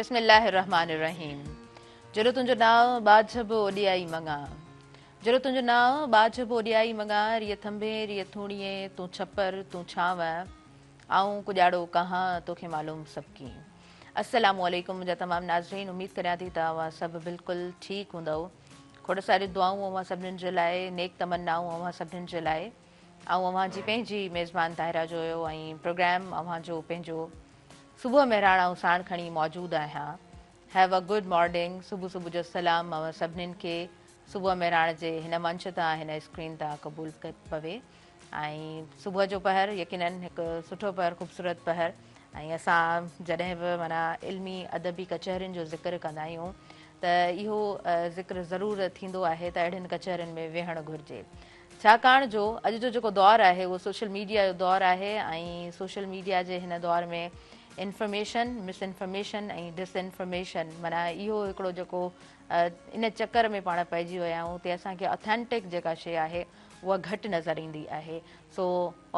بسم الله الرحمٰن الرحيم جڏو تنهنجو نانء ٻاجهه به اوڏيائي مڱان جڏو تنهنجو نانء ٻاجهه به اوڏيائي مڱان ريء ٿنڀي ريء ٿوڻيين تون ڇپر تون ڇانو آئون ڪڄاڙو ڪهان توکي معلوم سڀ ڪي السلام عليڪم منهنجا تمام ناظرين اميد ڪريان ٿي ته اوهان سڀ بلڪل ٺيڪ هوندؤ کوڙ ساريون دعائون اوهان سڀنين جي لاء نيڪ تمنائون اوهان سڀنين جي لاء آئون اوهان جي پنهنجي ميزبان طاهره جويو ۽ پروگرام اوهان جو پنهنجو صبح مهراڻ آئون ساڻ کڻي موجود آهيان. Have a good morning صبح صبح جو سلام اوهان سڀنين کي صبح مهراڻ جي هن منچ تان هن اسڪرين تان قبول پوي ۽ صبح جو پهر يقينن هڪ سٺو پهر خوبصورت پهر ۽ اسان جڏهن به معنيٰ علمي ادبي ڪچهرين جو ذڪر ڪندا آهيون ته اهو ذڪر ضرور ٿيندو آهي ته اهڙين ڪچهرين ۾ ويهڻ گهرجي ڇاڪاڻ جو اڄ جو جيڪو دور آهي اهو سوشل ميڊيا جو دور آهي ۽ سوشل ميڊيا جي هن دور ۾ انفارميشن، مس انفارميشن ۽ ڊس انفارميشن معنيٰ اهو هڪڙو جيڪو ان چڪر ۾ پاڻ پئجي ويا آهيون اتي اسان کي اٿينٽڪ جيڪا شيء آهي اها گهٽ نظر ايندي آهي سو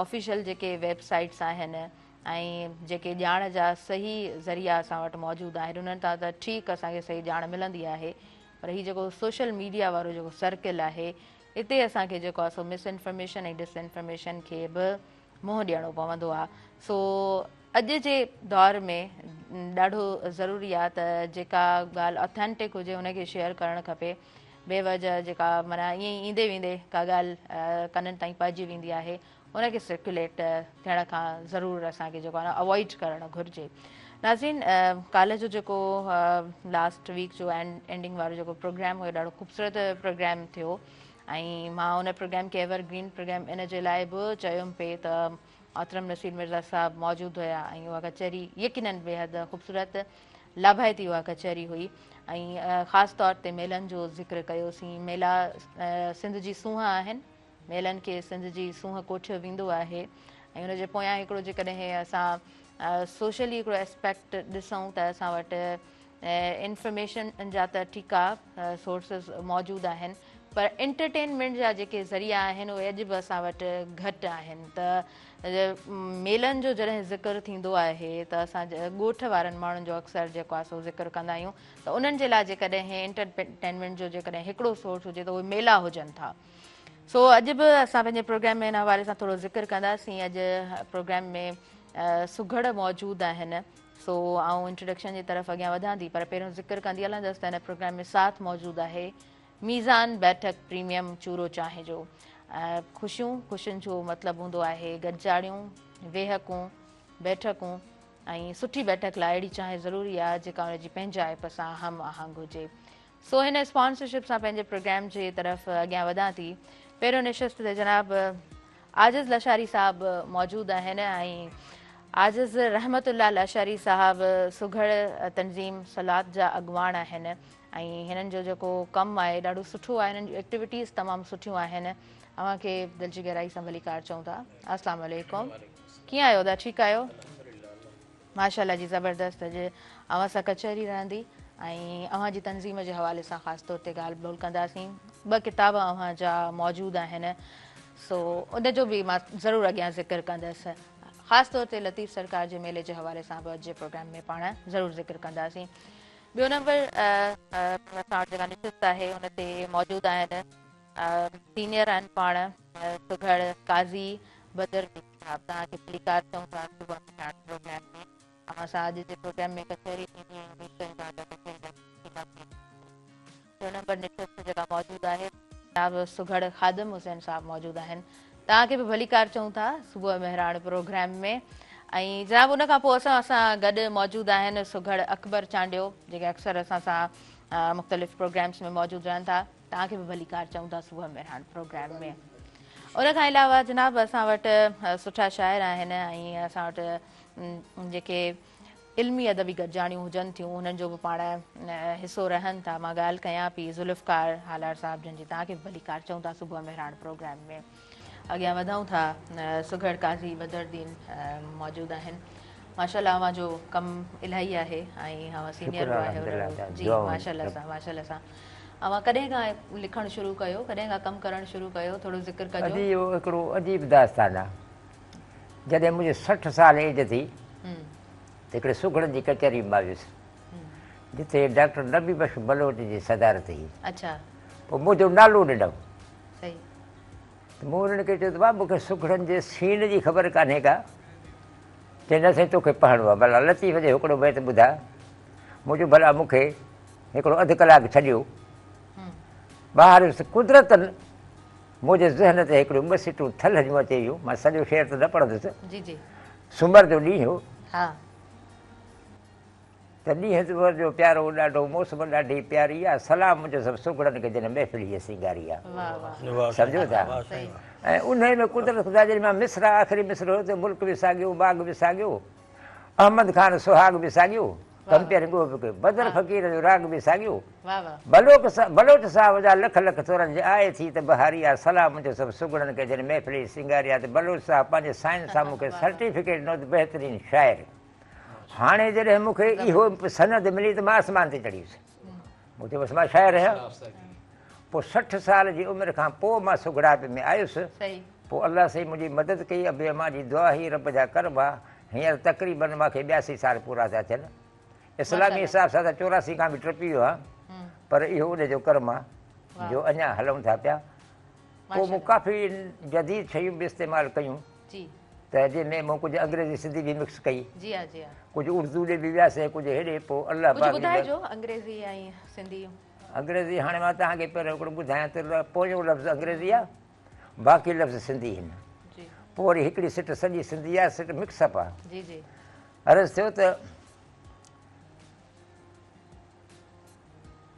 آفيشل جيڪي ويب سائيٽس آهن ۽ جيڪي ڄاڻ جا صحيح ذريعا اسان وٽ موجود آهن انهن تان ته ٺيڪ اسان کي صحيح ڄاڻ ملندي آهي پر هي جيڪو سوشل ميڊيا وارو جيڪو سرڪل آهي اتي اسان کي جيڪو آهي سو مس انفارميشن ۽ ڊس انفارميشن کي به منهن ڏيڻو پوندو آهي سو اڄ جي دور ۾ ڏاڍو ضروري آهي ته جيڪا ڳالهه اٿينٽڪ هجي ان کي شيئر ڪرڻ کپي بي وجه جيڪا معنيٰ ائين ئي ايندي ويندي ڪا ڳالهه ڪنن تائين پئجي ويندي آهي ان کي سرڪيوليٽ ٿيڻ کان ضرور اسان کي جيڪو آهي نه اوائڊ ڪرڻ گهرجي. ناظرين ڪالهه جو جيڪو لاسٽ ويڪ جو اينڊنگ وارو جيڪو پروگرام هيو ڏاڍو خوبصورت پروگرام ٿيو ۽ مان ان پروگرام کي ايور گرين پروگرام ان جي لاء به چيم پئي ته محترم نصير مرزا صاحب موجود هيا ۽ اها ڪچهري يقينن بيحد خوبصورت لاڀائتي اها ڪچهري هئي ۽ خاص طور تي ميلن جو ذڪر ڪيوسين ميلا سنڌ جي سونهن آهن ميلن کي سنڌ جي سونهن ڪوٺيو ويندو آهي ۽ ان جي پويان هڪڙو جيڪڏهن اسان سوشلي هڪڙو اسپيڪٽ ڏسون ته اسان وٽ انفارميشن جا ته ٺيڪ آ سورسز موجود آهن پر انٽرٽينمينٽ جا جيڪي ذريعا آهن اهي اڄ به اسان وٽ گهٽ آهن ته ميلن جو جڏهن ذڪر ٿيندو آهي ته اسان ڳوٺ وارن ماڻهن جو اڪثر جيڪو آهي سو ذڪر ڪندا آهيون ته انهن جي لاء جيڪڏهن انٽرٽينمينٽ جو جيڪڏهن هڪڙو سورس هجي ته اهي ميلا هجن ٿا سو اڄ به اسان پنهنجي پروگرام ۾ ان حوالي سان ٿورو ذڪر ڪنداسين اڄ پروگرام ۾ سگهڙ موجود آهن سو آئون انٽروڊڪشن جي طرف اڳيان وڌان ٿي پر پهريون ذڪر ڪندي هلندس ته هن پروگرام ۾ ساٿ موجود آهي ميزان بيٺڪ پريميم چورو چانهه جو خوشيون خوشين جو مطلب هوندو آهي گڏجاڻيون ويهڪون بيٺڪون ۽ سٺي بيٺڪ لاء اهڙي چانهه ضروري آهي جيڪا ان جي پنهنجائپ سان هم آهنگ هجي سو هن اسپانسرشپ سان پنهنجي پروگرام جي طرف اڳيان وڌان ٿي. پهريون نشست تي جناب عاجز لاشاري صاحب موجود آهن ۽ عاجز رحمت الله لاشاري صاحب سگهڙ تنظيم صلات جا اڳواڻ آهن ۽ هنن جو جيڪو ڪم آهي ڏاڍو سٺو آهي هنن جون ايڪٽيوٽيز تمام سٺيون آهن اوهان کي دل جي گهرائي سان ڀليڪار چئون ٿا. السلام عليڪم ڪيئن آهيو ادا ٺيڪ آهيو؟ ماشاءالله جي زبردست اڄ اوهان سان ڪچهري رهندي ۽ اوهان جي تنظيم جي حوالي سان خاص طور تي ڳالهه ٻولهه ڪنداسين ٻه ڪتاب اوهان جا موجود آهن سو ان جو به مان ضرور اڳيان ذڪر ڪندس خاص طور تي لطيف سرڪار جي ميلي جي حوالي سان به اڄ جي پروگرام ۾ پاڻ ضرور ذڪر ڪنداسين ٻيو نمبر اسان وٽ جيڪا نشست آهي ان تي موجود آهن سينيئر آهن پاڻ سگهڙ قاضي بدر صاحب توهان کي ڀليڪار چئون ٿا صبح مهراڻ پروگرام ۾ اوهان سان اڄ جي پروگرام ۾ ڪچهري ٿيندي ۽ اميد ڪيون ٿا ته ڪچهري ڏاڍي سٺي ٿيندي. ٽيون نمبر نشست جيڪا موجود آهي. جناب سگهڙ خادم حسين صاحب موجود آهن توهان کي به ڀليڪار چئون ٿا صبح مهراڻ پروگرام ۾ ۽ جناب ان کان پوء اسان سان گڏ موجود آهن سگهڙ اڪبر چانڊيو جيڪي اڪثر اسان سان مختلف پروگرامز ۾ موجود رهن ٿا. توهان کي به ڀليڪار چئون ٿا صبح مهراڻ پروگرام ۾. ان کان علاوه جناب اسان وٽ سٺا شاعر آهن ۽ اسان وٽ جيڪي علمي ادبي گڏجاڻيون هجن ٿيون انهن جو به پاڻ حصو رهن ٿا. مان ڳالهه ڪيان پي ذوالفقار هالار صاحب جن جي توهان کي به ڀليڪار چئون ٿا صبح مهراڻ پروگرام ۾. اڳيان وڌون ٿا سگهڙ قاضي بدرالدين موجود آهن. ماشاءالله اوهان جو ڪم الاهي آهي ۽ اوهان سينيئر به آهيو جي ماشاءالله سان ماشاءالله سان اوهان ڪڏهن کان لکڻ شروع ڪيو ڪڏهن کان ڪم ڪرڻ شروع ڪيو ٿورو ذڪر ڪجو. ادي اهو هڪڙو عجيب داستان آ جڏهن منهنجي 60 سال ايج ٿي ته هڪڙي سگهڙن جي ڪچهري ۾ مان ويس جتي ڊاڪٽر نبي بخش بلوچ جي صدارت هئي. اڇا. پوء منهنجو نالو ڏنائون. صحيح. ته مون انهن کي چيو ته بابا مون کي سگهڙن جي سين جي خبر ڪانهي ڪا. چيائين نه سائين توکي پڙهڻو آهي. ڀلا لطيف جو هڪڙو بيت ٻڌاء. مون چيو ڀلا مون کي هڪڙو اڌ ڪلاڪ ڇڏيو. ٻاهر ويس قدرتن منهنجي ذهن تي هڪڙيون ٻه سٽون ٿلهه جون اچي ويون. مان سڄو شعر ته نه پڙهندس. جي جي. سومر جو ڏينهن هو. ها. ته ڏينهن سومر جو پيارو ڏاڍو، موسم ڏاڍي پياري آ، سلام منهنجو سڀ سگهڙن کي جن محفل هيء سينگاري آ. سمجهو ٿا؟ ۽ انهيء ۾ قدرت خدا جڏهن مان مصرع آخري مصرع هو ته ملڪ به ساڳيو، باغ به ساڳيو، احمد خان سهاڳ به ساڳيو، ڪمپيئر ڳوهه به ڪيو، بدر فقير جو راڳ به ساڳيو، بلوچ صاحب جا لک لک ٿورن جي آئي ٿي ته بهاري آ، سلام منهنجو سڀ سگهڙن کي جن محفل هيء سينگاري آ ته بلوچ صاحب پنهنجي سائن سان مون کي سرٽيفڪيٽ ڏنو ته بهترين شاعر. هاڻي جڏهن مون کي اهو سند ملي ته مان آسمان تي چڙهي ويس. مون چيو بس مان شاعر آهيان. پوء 60 سال جي عمر کان پوء مان سگهڙائپ ۾ آيس. پوء الله سائين منهنجي مدد ڪئي، ابي امان جي دعا هئي، رب جا ڪرم ها. هينئر تقريبن مان کي 82 سال پورا ٿيا ٿين. اسلامي حساب سان ته 84 کان به ٽپي ويو آهيان، پر اهو ان جو ڪرم آهي جو اڃا هلون ٿا پيا. پوء مون ڪافي جديد شيون به استعمال ڪيون. ته جنهن ۾ مون ڪجهه انگريزي سنڌي به مڪس ڪئي. جي ها جي ها. ڪجهه اردو ڏي به وياسين ڪجهه هيڏي پوء الله پاڪ ڪجهه ٻڌائجو انگريزي ۽ سنڌي. انگريزي هاڻي مان توهان کي پهريون هڪڙو ٻڌايان ته پويون لفظ انگريزي آ باقي لفظ سنڌي آهن. پوء وري هڪڙي سٽ سڄي سنڌي آ سٽ مڪس اپ آ. جي جي. عرض ٿيو ته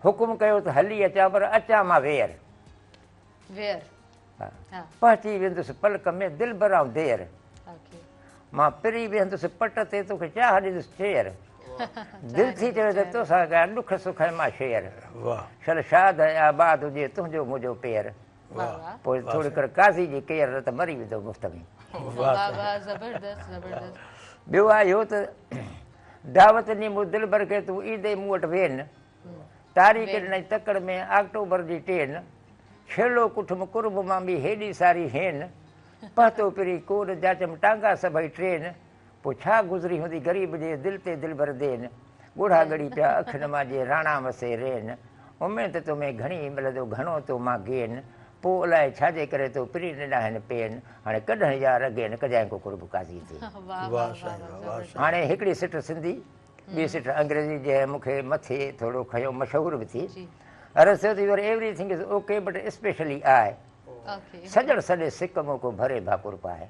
حڪم ڪيو ته هلي اچان پر اچان مان ويئر. ويئر. پهچي ويندس پلڪ ۾ دلبر آئون دير. مان پري ويهندس پٽ تي توکي چاهه ڏيندس چيئر. دل ٿي چوي ته توسان ڪيان ڏک سک ۽ مان شيئر. شل شاد ۽ آباد هجي تنهنجو منهنجو پير. پوء ٿوري ڪر قاضي جي ڪيئر نه ته مري ويندو مفت ۾. ٻيو آهي اهو ته دعوت ڏني مون دلبر کي تون ايندين مون وٽ وين. تاريخ ڏنائين تڪڙ ۾ آڪٽوبر جي ٽين، ڇيلو ڪٺم قرب مان به هيڏي ساري هين، پهتو پرين ڪو نه جاچم ٽانگا سڀئي ٽرين، پوء ڇا گذري هوندي غريب جي دل تي دلبر دين، ڳوڙها ڳڙي پيا اکين مان جي راڻا وسي رين، اميد تو ۾ گهڻي ملندو گهڻو تو مان گين، پوء الائي ڇا جي ڪري تو پرين ڏنا هن پين، هاڻي ڪڏهن يار اگين ڪجانء ڪو قرب قاضي تي. هاڻي هڪڙي سٽ سنڌي. ٻي سٽ انگريزي جنهن مون کي مٿي ٿورو کنيو مشهور به ٿي. عرض ٿيو ته your everything is okay but specially I سڄڻ سڏي سڪ مون ڪو ڀري ڀاڪر پائي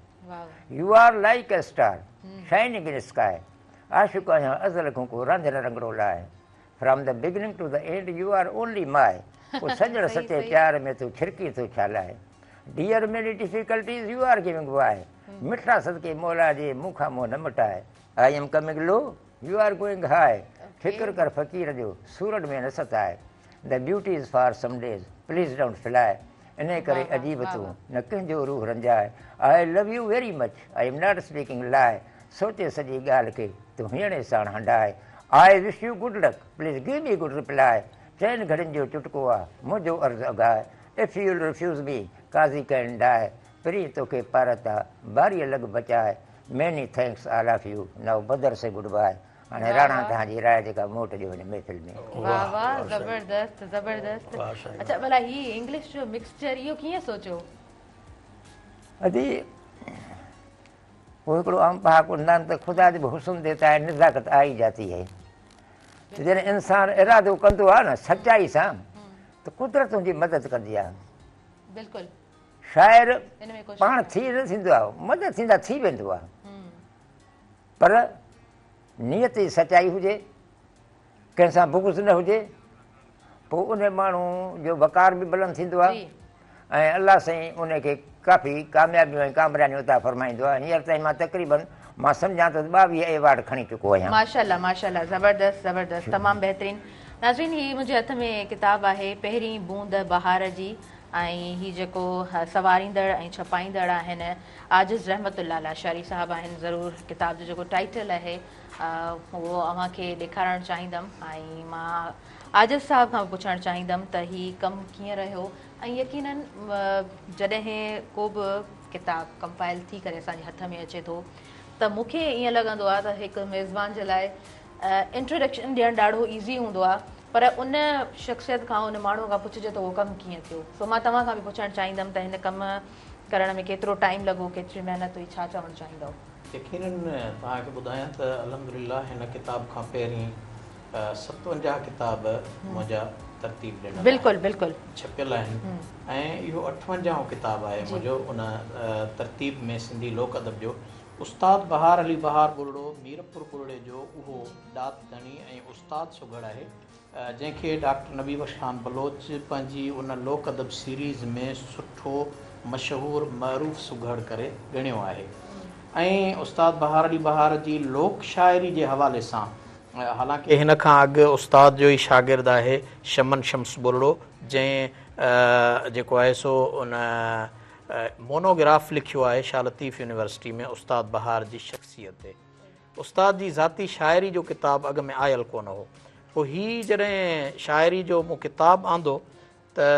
you are like a star shining in sky عاشق آهيان ازل کان ڪو رانجهن رنگڙو لاء from the beginning to the end you are only my ڪو سڄڻ سچي پيار ۾ تون ڇرڪين ٿو ڇا لاء dear many difficulties you are giving why مٺڙا صدقي مولا جي مون کان منهن نه مٽاء I am coming low, you are going high, فڪر ڪر فقير جو، سورن ۾ نه ستاء، the beauty is for some days, please don't fly, انهي ڪري عجيب تون، نه ڪنهن جو روح رنجاء، I love you very much, I am not speaking lie, سوچي سڄي ڳالهه کي، تون هينئڙي ساڻ هنڊاء، I wish you good luck, please give me good reply, چئن گهڙين جو چٽڪو آ، منهنجو عرض اگهاء، if you will refuse me, Qazi can die, پرين توکي پارت آ، باريء لڳ بچاء، many thanks all of you, now Badar say good bye, هاڻي راڻا توهان جي راء جيڪا موٽ ڏيو هن محفل ۾. واه واه زبردست زبردست اڇا ڀلا هي انگلش جو مڪسچر اهو ڪيئن سوچيو؟ ادي هو هڪڙو عام پهاڪو هوندا آهن ته خدا جب حسن ديتا هي نزاڪت آ ئي جاتي هي ته جڏهن انسان ارادو ڪندو آهي نه سچائي سان ته قدرت ان جي مدد ڪندي آهي. بلڪل. شاعر پاڻ ٿي نه ٿيندو آهي، مدد ٿيندا ٿي ويندو آهي، پر نيت جي سچائي هجي، ڪنهن سان بغض نه هجي، پوء ان ماڻهو جو وقار به بلند ٿيندو آهي ۽ الله سائين ان کي ڪافي ڪاميابيون ۽ ڪامرانيون عطا فرمائيندو آهي. هينئر تائين مان تقريبن مان سمجهان ٿو ته 22 ايوارڊ کڻي چڪو آهيان. ماشاءالله ماشاءالله زبردست زبردست تمام بهترين ناظرين هي منهنجي هٿ ۾ ڪتاب آهي پهرين بوند بهار جي ۽ هي جيڪو سنواريندڙ ۽ ڇپائيندڙ آهن عاجز رحمت الله لاشاري صاحب آهن ضرور ڪتاب جو جيڪو ٽائيٽل آهي اهو اوهان کي ڏيکارڻ چاهيندم ۽ مان عاجز صاحب کان به پڇڻ چاهيندم ته هي ڪم ڪيئن رهيو ۽ يقينن جڏهن ڪو به ڪتاب ڪمپائل ٿي ڪري اسان جي هٿ ۾ اچي ٿو ته مون کي ائين لڳندو آهي ته هڪ ميزبان جي لاء انٽروڊڪشن ڏيڻ ڏاڍو ايزي هوندو آهي پر ان شخصيت کان ان ماڻهو کان پڇجي ته اهو ڪم ڪيئن ٿيو سو مان توهان کان به پڇڻ چاهيندم ته هن ڪم ڪرڻ ۾ ڪيترو ٽائيم لڳو ڪيتري محنت هئي ڇا چوڻ چاهيندؤ؟ يقينن توهان کي ٻڌايان ته الحمدلله هن ڪتاب کان پهرين 57 ڪتاب منهنجا ترتيب ڏنل بلڪل بلڪل ڇپيل آهن ۽ اهو 58 ڪتاب آهي منهنجو ان ترتيب ۾ سنڌي لوڪ ادب جو. استاد بهار علي بهار ٻرڙو ميرپور ٻرڙي جو اهو ڏات ڌڻي ۽ استاد سگهڙ آهي، جنهن کي ڊاڪٽر نبي بخش خان بلوچ پنهنجي ان لوڪ ادب سيريز ۾ سٺو، مشهور، معروف سگهڙ ڪري ڳڻيو آهي ۽ استاد بهار علي بهار جي لوڪ شاعري جي حوالي سان، حالانڪه هن کان اڳ استاد جو ئي شاگرد آهي شمن شمس ٻرڙو، جنهن جيڪو آهي سو ان مونوگراف لکيو آهي شاهه لطيف يونيورسٽي ۾ استاد بهار جي شخصيت تي. استاد جي ذاتي شاعري جو ڪتاب اڳ ۾ آيل ڪونه هو. پوء هي جڏهن شاعري جو مون ڪتاب آندو ته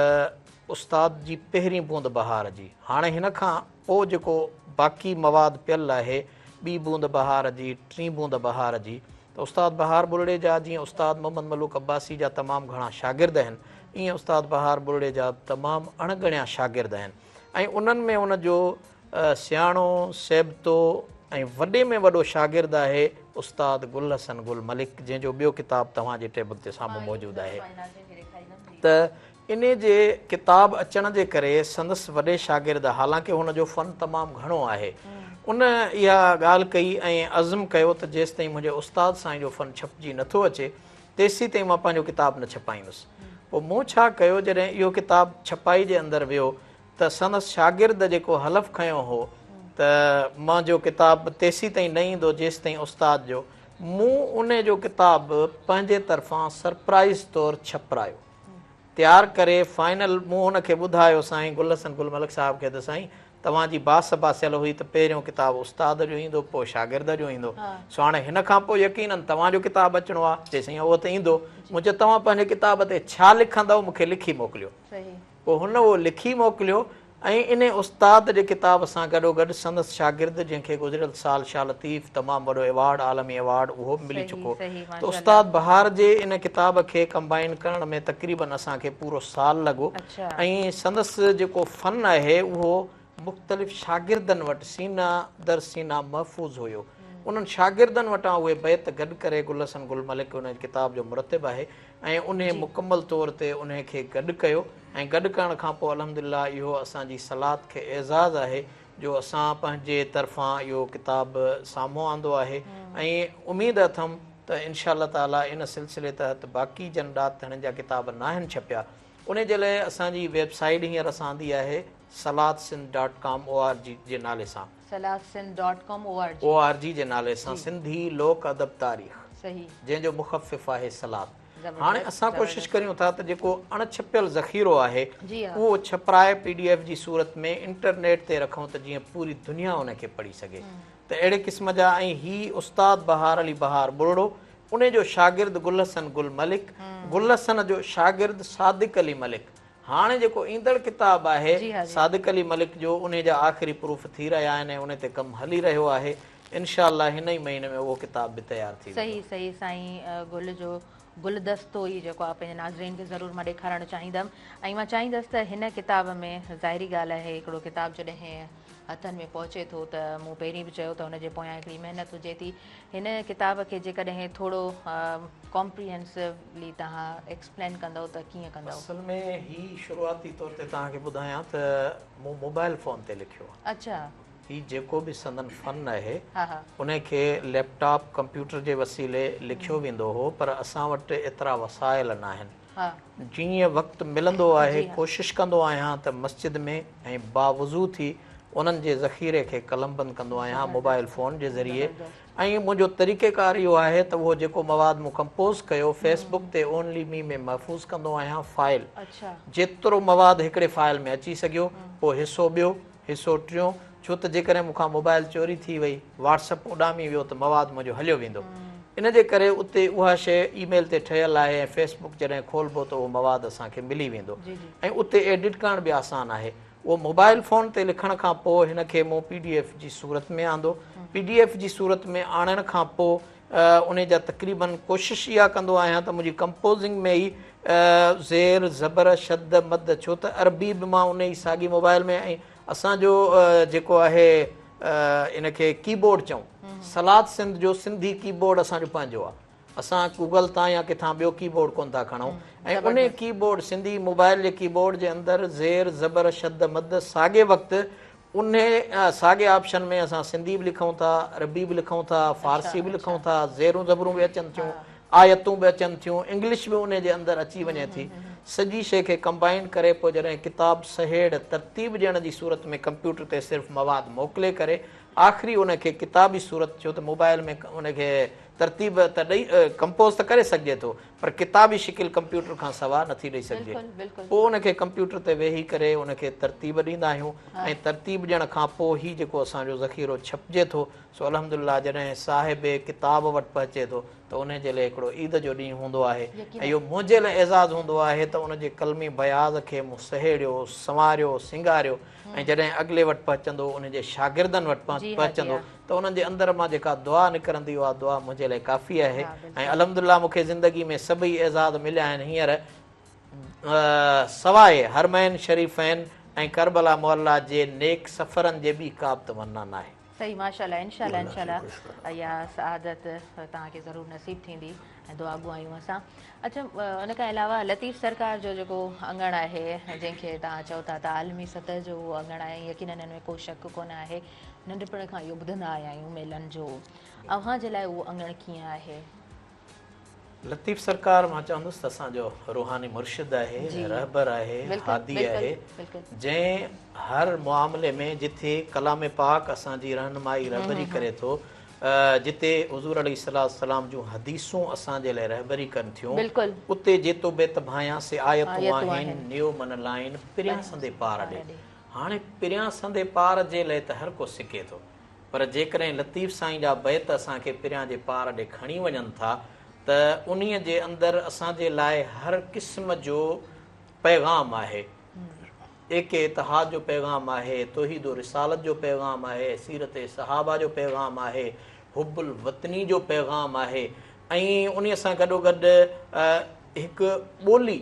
استاد جي پهرين بوند بهار جي، هاڻي هن کان پوء جيڪو باقي مواد پيل آهي، ٻي بوند بهار جي، ٽين بوند بهار جي، ته استاد بهار ٻرڙي جا جيئن استاد محمد ملوڪ عباسي جا تمام گهڻا شاگرد آهن، ايئن استاد بهار ٻرڙي جا به تمام اڻ ڳڻيا شاگرد آهن ۽ انهن ۾ ان جو سياڻو، سيبتو ۽ وڏي ۾ وڏو شاگرد آهي استاد گل حسن گل ملڪ جنهن جو ٻيو ڪتاب توهان جي ٽيبل تي سامهون موجود آهي ته انهي جي ڪتاب اچڻ جي ڪري سندس وڏي شاگرد حالانڪه هن جو فن تمام گهڻو آهي ان اها ڳالهه ڪئي ۽ عزم ڪيو ته جيستائين منهنجي استاد سائين جو فن ڇپجي نٿو اچي تيسيتائين مان پنهنجو ڪتاب نه ڇپائيندس. پوء مون ڇا ڪيو جڏهن اهو ڪتاب ڇپائي جي اندر ويو ته سندس شاگرد جيڪو حلف کنيو هو ته منهنجو ڪتاب تيسيتائين نه ايندو جيستائين استاد جو، مون انهي جو ڪتاب پنهنجي طرفان سرپرائيز طور ڇپرايو. تيار ڪري فائنل مون هن کي ٻڌايو سائين گل حسن گل ملڪ صاحب کي ته سائين توهان جي باس باسيل هئي ته پهريون ڪتاب استاد جو ايندو پوء شاگرد جو ايندو سو هاڻي هن کان پوء يقينن توهان جو ڪتاب اچڻو آهي چي سائين اهو ته ايندو مون چيو توهان پنهنجي ڪتاب تي ڇا لکندؤ مون کي لکي موڪليو پوء هن اهو لکي موڪليو ۽ انهي استاد جي ڪتاب سان گڏوگڏ سندس شاگرد جنهن کي گذريل سال شاهه لطيف تمام وڏو ايوارڊ عالمي ايوارڊ اهو به ملي چڪو ته استاد بهار جي ان ڪتاب کي ڪمبائن ڪرڻ ۾ تقريبن اسان کي پورو سال لڳو ۽ سندس جيڪو فن آهي اهو مختلف شاگردن وٽ سينه در سينه محفوظ هيو انهن شاگردن وٽان اهي بيت گڏ ڪري گل حسن گل ملڪ ان ڪتاب جو مرتب آهي ۽ انهي مڪمل طور تي انهي کي گڏ ڪيو ۽ گڏ ڪرڻ کان پوء الحمدلله اهو اسان جي سلات کي اعزاز آهي جو اسان پنهنجي طرفان اهو ڪتاب سامهون آندو آهي ۽ اميد اٿم ته انشاء الله تعالي ان سلسلي تحت باقي جن ڏات ڌڻين جا ڪتاب ناهن ڇپيا انهي جي لاء اسان جي ويب سائيٽ هينئر اسان آندي آهي Salat Sindh dot com O R G جي نالي سان. Salat Sindh dot com O R G. O R G جي نالي سان سنڌي لوڪ ادب تاريخ جنهن جو مخفف آهي سلات. هاڻي اسان ڪوشش ڪريون ٿا ته جيڪو اڻ ڇپيل ذخيرو آهي اهو ڇپرائي پي ڊي ايف جي صورت ۾ انٽرنيٽ تي رکون ته جيئن پوري دنيا ان کي پڙهي سگهي ته اهڙي قسم جا ۽ هي استاد بهار علي بهار ٻرڙو انهي جو شاگرد گل حسن گل ملڪ گل حسن جو شاگرد صادق علي ملڪ هاڻي جيڪو ايندڙ ڪتاب آهي صادق علي ملڪ جو انهي جا آخري پروف ٿي رهيا آهن ۽ انهي تي ڪم هلي رهيو آهي انشاء الله هن ئي مهيني ۾ اهو ڪتاب به تيار ٿي ويندو. صحيح صحيح سائين گل جو گلدستو ئي جيڪو آ پنهنجي ناظرين کي ضرور مان ڏيکارڻ چاهيندم ۽ مان چاهيندس ته هن ڪتاب ۾ ظاهري ڳالهه آهي هڪڙو ڪتاب جڏهن هٿن ۾ پهچي ٿو ته مون پهرين به چيو ته هن جي پويان هڪڙي محنت هجي ٿي هن ڪتاب کي جيڪڏهن ٿورو ڪامپريهنسولي توهان ايڪسپلين ڪندؤ ته ڪيئن ڪندؤ؟ اصل ۾ هي شروعاتي طور تي توهان کي ٻڌايان ته مون موبائل فون تي لکيو آهي. اڇا. هي جيڪو به سندن فن آهي انهي کي ليپ ٽاپ ڪمپيوٽر جي وسيلي لکيو ويندو هو پر اسان وٽ ايترا وسائل ناهن. جيئن وقت ملندو آهي ڪوشش ڪندو آهيان ته مسجد ۾ ۽ باوضو ٿي انهن جي ذخيري کي قلمبند ڪندو آهيان موبائل فون جي ذريعي ۽ منهنجو طريقيڪار اهو آهي ته اهو جيڪو مواد مون ڪمپوز ڪيو فيس بڪ تي اونلي مي ۾ محفوظ ڪندو آهيان فائل جيترو مواد هڪڙي فائل ۾ اچي سگهيو پوء حصو ٻيو حصو ٽيون ڇو ته جيڪڏهن مون کان موبائل چوري ٿي وئي واٽس اپ اڏامي ويو ته مواد منهنجو هليو ويندو ان جي ڪري اتي اها شيء اي ميل تي ٺهيل آهي ۽ فيس بڪ جڏهن کولبو ته اهو مواد اسان کي ملي ويندو ۽ اتي ايڊٽ ڪرڻ به آسان آهي اهو موبائل فون تي لکڻ کان پوء هن کي مون پي ڊي ايف جي صورت ۾ آندو. پي ڊي ايف جي صورت ۾ آڻڻ کان پوء انهي جا تقريبن ڪوشش اها ڪندو آهيان ته منهنجي ڪمپوزنگ ۾ ئي زير، زبر، شد، مد ڇو ته عربي به مان انهي ساڳي موبائل ۾ ۽ اسان جو جيڪو آهي ان کي ڪي بورڊ چئون سلات سنڌ جو سنڌي ڪي بورڊ اسان جو پنهنجو آهي اسان گوگل تان يا ڪٿان ٻيو ڪي بورڊ ڪونه ٿا کڻون ۽ انهي ڪي بورڊ سنڌي موبائل جي ڪي بورڊ جي اندر زير، زبر، شد، مد ساڳي وقت انهي ساڳي آپشن ۾ اسان سنڌي به لکون ٿا، عربي به لکون ٿا، فارسي به لکون ٿا، زيرون زبرون به اچن ٿيون، آيتون به اچن ٿيون، انگلش به انهي جي اندر اچي وڃي ٿي. سڄي شيء کي ڪمبائن ڪري پوء جڏهن ڪتاب سهيڙ ترتيب ڏيڻ جي صورت ۾ ڪمپيوٽر تي صرف مواد موڪلي ڪري آخري ان کي ڪتابي صورت ڇو ته موبائل ۾ ان کي ترتيب ته ڏئي ڪمپوز ته ڪري سگهجي ٿو پر ڪتابي شڪل ڪمپيوٽر کان سوا نٿي ڏئي سگهجي. پوء ان کي ڪمپيوٽر تي ويهي ڪري ان کي ترتيب ڏيندا آهيون ۽ ترتيب ڏيڻ کان پوء هي جيڪو اسان جو ذخيرو ڇپجي ٿو سو الحمدلله جڏهن صاحب ڪتاب وٽ پهچي ٿو ته انهي جي لئه هڪڙو عيد جو ڏينهن هوندو آهي ۽ اهو منهنجي لئه اعزاز هوندو آهي ته ان جي قلمي بياض کي مون سهيڙيو، سنواريو، سينگاريو ۽ جڏهن اڳلي وٽ پهچندو ان جي شاگردن وٽ پهچندو ته انهن جي اندر مان جيڪا دعا نڪرندي اها دعا منهنجي لاء ڪافي آهي ۽ الحمدلله مون کي زندگي ۾ سڀئي اعزاز مليا آهن هينئر سواء حرمين شريفين ۽ ڪربلا معليٰ جي نيڪ سفرن جي ٻي ڪا به تمنا ناهي. صحيح ماشاءالله انشاءالله انشاءالله اها سعادت توهان کي ضرور نصيب ٿيندي ۽ دعاگو آهيون اسان. اڇا ان کان علاوه لطيف سرڪار جو جيڪو اڱڻ آهي جنهن کي توهان چئو ٿا ته عالمي سطح جو اهو اڱڻ آهي ۽ يقينن ان ۾ ڪو شڪ ڪونه آهي ننڍپڻ کان اهو ٻڌندا آيا آهيون ميلن جو اوهان جي لاء اهو اڱڻ ڪيئن آهي؟ لطيف سرڪار مان چوندس ته اسان جو روحاني مرشد آهي، رهبر آهي، هادي آهي، جنهن هر معاملي ۾ جٿي ڪلام پاڪ اسان جي رهنمائي رهبري ڪري ٿو، جتي حضور عليه الصلوة والسلام جون حديثون اسان جي لاء رهبري ڪن ٿيون، اتي جيتو بيت ڀانيان سي آيتون آهن، نيو من لائين، پريان سندي پار ڏي. هاڻي پريان سندي پار جي لئه ته هر ڪو سڪي ٿو، پر جيڪڏهن لطيف سائين جا بيت اسان کي پريان جي پار ڏي کڻي وڃن ٿا ته انهيء جي اندر اسان جي لاء هر قسم جو پيغام آهي. ايڪي اتحاد جو پيغام آهي، توحيد و رسالت جو پيغام آهي، سيرت صحابه جو پيغام آهي، حب الوطني جو پيغام آهي ۽ انهيء سان گڏوگڏ هڪ ٻولي،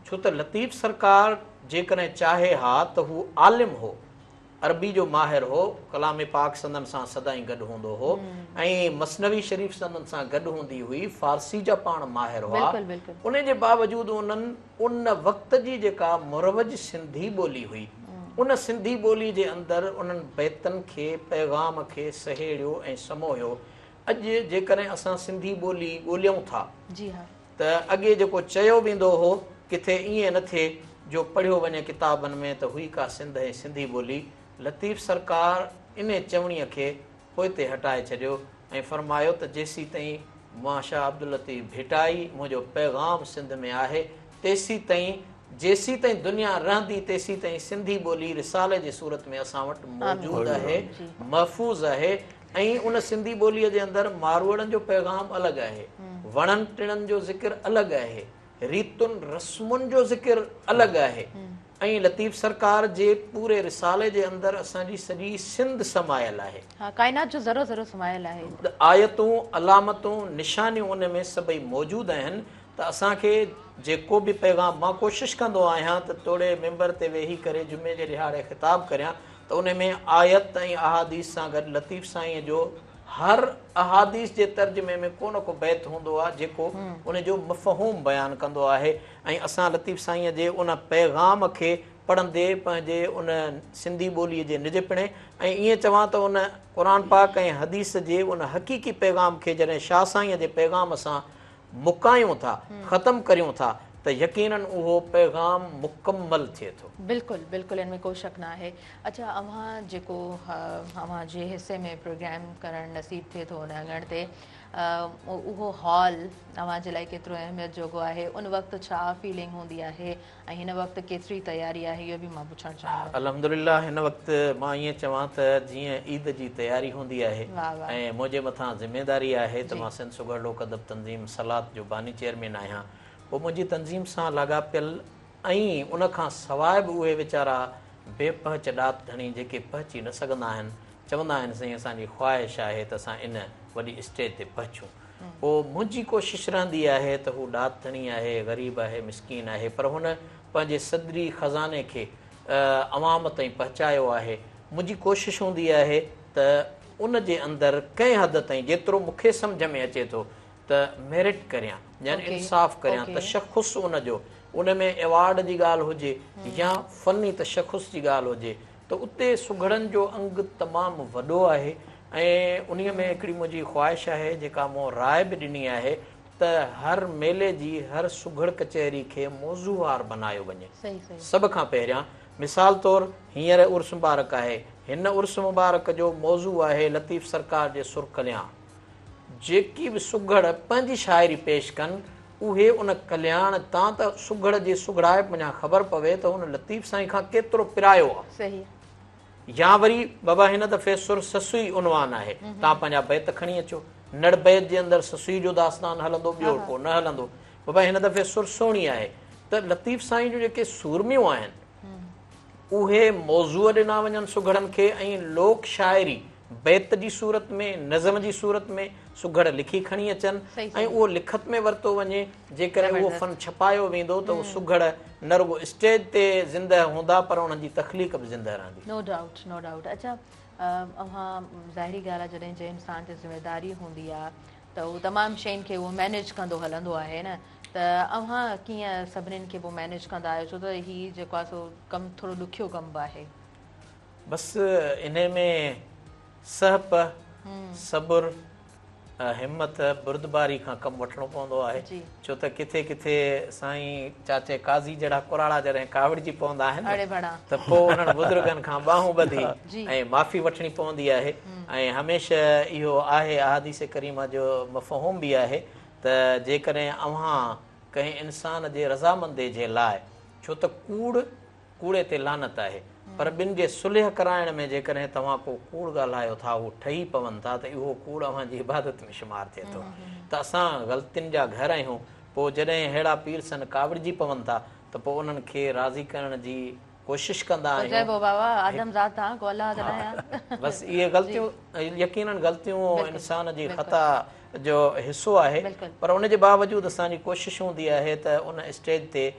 ڇو ته لطيف سرڪار جيڪڏهن چاهي ها ته هو عالم هو، عربي جو ماهر هو، ڪلام پاڪ سندن سان سدائين گڏ هوندو هو ۽ مثنوي شريف سندن سان گڏ هوندي هئي، فارسي جا پاڻ ماهر هئا، انهي جي باوجود انهن ان وقت جي جيڪا مروج سنڌي ٻولي هئي، ان سنڌي ٻولي جي اندر انهن بيتن کي، پيغام کي سهيڙيو ۽ سموهيو. اڄ جيڪڏهن اسان سنڌي ٻولي ڳوليون ٿا ته اڳي جيڪو چيو ويندو هو، ڪٿي ائين نه ٿئي جو پڙهيو وڃي ڪتابن ۾ ته هئي ڪا سنڌ ۽ سنڌي ٻولي. لطيف سرڪار انهي چوڻيء کي پوئتي هٽائي ڇڏيو ۽ فرمايو ته جيسيتائين مان شاهه عبداللطيف ڀٽائي منهنجو پيغام سنڌ ۾ آهي، تيسيتائين جيسيتائين دنيا رهندي تيسيتائين سنڌي ٻولي رسالي جي صورت ۾ اسان وٽ موجود آهي، محفوظ آهي ۽ ان سنڌي ٻوليء جي اندر ماروئڙن جو پيغام الڳ آهي، وڻن ٽڻن جو ذڪر الڳ آهي، ريتن رسمن جو ذڪر الڳ آهي ۽ لطيف سرڪار جي پوري رسالي جي اندر اسان جي سڄي سنڌ سمايل آهي. ها ڪائنات جو ذرو ذرو سمايل آهي. آيتون، علامتون، نشانيون ان ۾ سڀئي موجود آهن ته اسان کي جيڪو به پيغام مان ڪوشش ڪندو آهيان ته توڙي منبر تي ويهي ڪري جمعي جي ڏهاڙي خطاب ڪريان ته ان ۾ آيت ۽ احاديث سان گڏ لطيف سائينء جو هر احاديث جي ترجمي ۾ ڪو نه ڪو بيت هوندو آهي جيڪو ان جو مفهوم بيان ڪندو آهي ۽ اسان لطيف سائينء جي ان پيغام کي پڙهندي پنهنجي ان سنڌي ٻوليء جي نجپڻي ۽ ائين چوان ته ان قرآن پاڪ ۽ حديث جي ان حقيقي پيغام کي جڏهن شاهه سائينء جي پيغام سان مڪايون ٿا، ختم ڪريون ٿا ته يقيناً اهو پيغام مڪمل ٿئي ٿو. بلڪل بلڪل ان ۾ ڪو شڪ نه آهي. اڇا اوهان جيڪو اوهان جي حصي ۾ پروگرام ڪرڻ نصيب ٿئي ٿو ان اڱڻ تي اهو هال اوهان جي لاء ڪيترو اهميت جوڳو آهي ان وقت ڇا فيلنگ هوندي آهي ۽ هن وقت ڪيتري تياري آهي اهو به مان پڇڻ چاهيندس. الحمدلله هن وقت مان ائين چوان ته جيئن عيد جي تياري هوندي آهي ۽ منهنجي مٿان ذميداري آهي ته مان سنڌ سگهڙ لوڪ ادب تنظيم سلات جو باني چيئرمين آهيان پوء منهنجي تنظيم سان لاڳاپيل ۽ ان کان سواء به اهي ويچارا بي پهچ ڏات ڌڻي جيڪي پهچي نه سگهندا آهن چوندا آهن سائين اسان جي خواهش آهي ته اسان ان وڏي اسٽيج تي پهچون. پوء منهنجي ڪوشش رهندي آهي ته هو ڏات ڌڻي آهي، غريب آهي، مسڪين آهي پر هن پنهنجي صدري خزاني کي عوام تائين پهچايو آهي. منهنجي ڪوشش هوندي آهي ته ان جي اندر ڪنهن حد تائين جيترو مون کي سمجهه ۾ اچي ٿو ته ميرٽ ڪريان يعني انصاف ڪريان تشخص ان جو ان ۾ ايوارڊ جي ڳالهه هجي يا فني تشخص جي ڳالهه هجي ته اتي سگهڙن جو انگ تمام وڏو آهي ۽ انهي ۾ هڪڙي منهنجي خواهش آهي جيڪا مون راء به ڏني آهي ته هر ميلي جي هر سگهڙ ڪچهري کي موضوع وار بنايو وڃي سڀ کان پهريان مثال طور هينئر عرس مبارڪ آهي هن عرس مبارڪ جو موضوع آهي لطيف سرڪار جي سر ڪلياڻ جيڪي به سگهڙ پنهنجي شاعري پيش ڪن، اهي ان ڪلياڻ تان ته سگهڙ جي سگهڙائپ منجهان خبر پوي ته هن لطيف سائين کان ڪيترو پرايو آ. يا وري بابا هن دفعي سر سسئي عنوان آهي، توهان پنهنجا بيت کڻي اچو. نڙ بيت جي اندر سسئي جو داستان هلندو، ٻيو ڪو نه هلندو. بابا هن دفعي سر سهڻي آهي ته لطيف سائين جون جيڪي سورميون آهن، اهي موضوع ڏنا وڃن سگهڙن کي ۽ لوڪ شاعري بيت جي صورت ۾، نظم جي صورت ۾ سگهڙ لکي کڻي اچن ۽ اهو لکت ۾ ورتو وڃي، جيڪڏهن اهو فن ڇپايو ويندو ته اهو سگهڙ نه رڳو اسٽيج تي زندهه هوندا پر انهن جي تخليق به زندهه رهندي. نو ڊائوٽ نو ڊائوٽ اڇا اوهان ظاهري ڳالهه آهي جڏهن جنهن انسان تي ذميداري هوندي آهي ته هو تمام شين کي اهو مينيج ڪندو هلندو آهي نه ته اوهان ڪيئن سڀنين کي پوء مينيج ڪندا آهيو ڇو ته هي جيڪو آهي سو ڪم ٿورو ڏکيو ڪم به آهي. بس انهي ۾ سهپ، صبر، همت، بردباري کان ڪم وٺڻو پوندو آهي ڇو ته ڪٿي ڪٿي سائين چاچي قاضي جهڙا ڪراڙا جڏهن ڪاوڙجي پوندا آهن ته پوء انهن بزرگن کان ٻانهون ٻڌي ۽ معافي وٺڻي پوندي آهي ۽ هميشه اهو آهي احاديث ڪريمه جو مفهوم به آهي ته جيڪڏهن اوهان ڪنهن انسان جي رضامندي جي لاء ڇو ته ڪوڙ ڪوڙي تي لعنت آهي پر ٻن جي صلح ڪرائڻ ۾ جيڪڏهن توهان ڪو ڪوڙ ڳالهايو ٿا هو ٺهي پون ٿا ته اهو ڪوڙ اوهان جي عبادت ۾ شمار ٿئي ٿو ته اسان غلطين جا گهر آهيون پوء جڏهن ههڙا پيرسن ڪاوڙجي پون ٿا ته پوء انهن کي راضي ڪرڻ جي ڪوشش ڪندا پوء آهيون. چئبو بابا آدم ذات آن ڪو الله ته ناهيان. بس اهي غلطيون يقينن غلطيون انسان جي خطا جو حصو آهي پر ان جي باوجود اسان جي ڪوشش هوندي آهي ته ان اسٽيج تي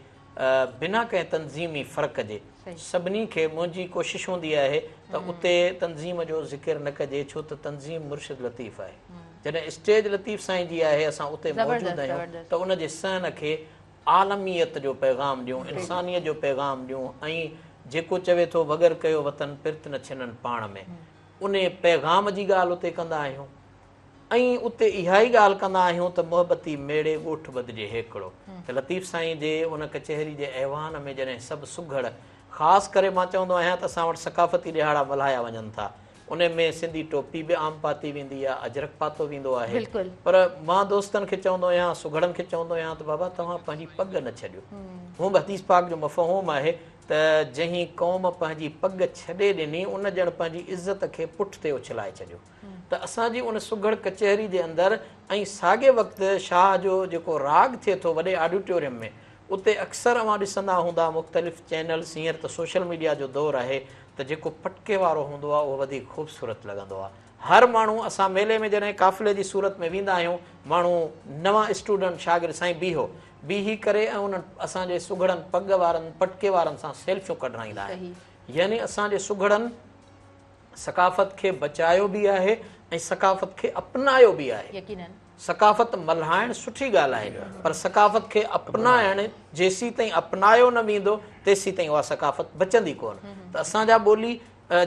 بنا ڪنهن تنظيمي فرق جي سڀني کي منهنجي ڪوشش هوندي آهي ته اتي تنظيم جو ذڪر نه ڪجي ڇو ته تنظيم مرشد لطيف آهي جڏهن اسٽيج لطيف سائين جي آهي اسان اتي موجود آهيون ته ان جي صحن کي عالميت جو پيغام ڏيون انسانيت جو پيغام ڏيون ۽ جيڪو چوي ٿو وڳر ڪيو وطن پرت نه ڇنن پاڻ ۾ انهي پيغام جي ڳالهه اتي ڪندا آهيون. ۽ اتي اها ئي ڳالهه ڪندا آهيون ته محبتي ميڙي ڳوٺ ٻڌجي هيڪڙو ته لطيف سائين جي ان ڪچهري جي ايوان ۾ جڏهن سڀ سگهڙ خاص ڪري مان چوندو آهيان ته اسان وٽ ثقافتي ڏهاڙا ملهايا وڃن ٿا انهي ۾ سنڌي ٽوپي به عام پاتي ويندي آهي اجرڪ پاتو ويندو آهي پر مان دوستن کي چوندو آهيان سگهڙن کي چوندو آهيان ته بابا توهان پنهنجي پڳ نه ڇڏيو هونء به حديث پاڪ جو مفهوم آهي ته جنهن قوم پنهنجي پڳ ڇڏي ڏني ان ڄڻ پنهنجي عزت کي پٺ تي اڇلائي ڇڏيو. ته اسان جي ان سگهڙ ڪچهري جي اندر ۽ ساڳئي وقت شاهه جو جيڪو راڳ ٿئي ٿو وڏي آڊيٽوريم ۾ اتي اڪثر اوهان ڏسندا هوندا مختلف چينلز هينئر ته سوشل ميڊيا جو دور آهي ته جيڪو پٽڪي وارو هوندو آهي اهو وڌيڪ خوبصورت لڳندو آهي هر ماڻهو اسان ميلي ۾ جڏهن قافلي جي صورت ۾ ويندا آهيون ماڻهو نوان اسٽوڊنٽ شاگرد سائين بيهو بيهي ڪري ۽ انهن اسان جي سگهڙن پڳ وارن پٽڪي وارن سان سيلفيون ڪڍرائيندا آهن يعني اسان جي سگهڙن ثقافت کي بچايو به آهي ۽ ثقافت کي اپنايو به آهي. يقينن. ثقافت ملهائڻ سٺي ڳالهه آهي پر ثقافت کي اپنائڻ جيسيتائين اپنايو نه ويندو تيسيتائين اها ثقافت بچندي ڪونه ته اسان جا ٻولي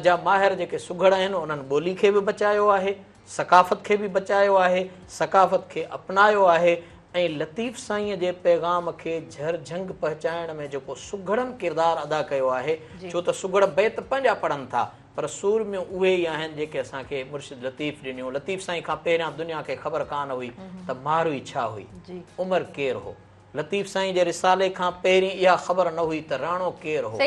جا ماهر جيڪي سگهڙ آهن انهن ٻولي کي به بچايو آهي ثقافت کي به بچايو آهي ثقافت کي اپنايو آهي ۽ لطيف سائينء جي پيغام کي جهر جهنگ پهچائڻ ۾ جيڪو سگهڙن ڪردار ادا ڪيو آهي، ڇو ته سگهڙ بيت پنهنجا پڙهن ٿا، پر سورميون اهي ئي آهن جيڪي اسان کي مرشد لطيف ڏنيون. لطيف سائين کان پهريان دنيا کي خبر ڪانه هئي ته ماروي ڇا هئي؟ عمر ڪير هو؟ لطيف سائين جي رسالي کان پهرين اها خبر نه هئي ته راڻو ڪير هو؟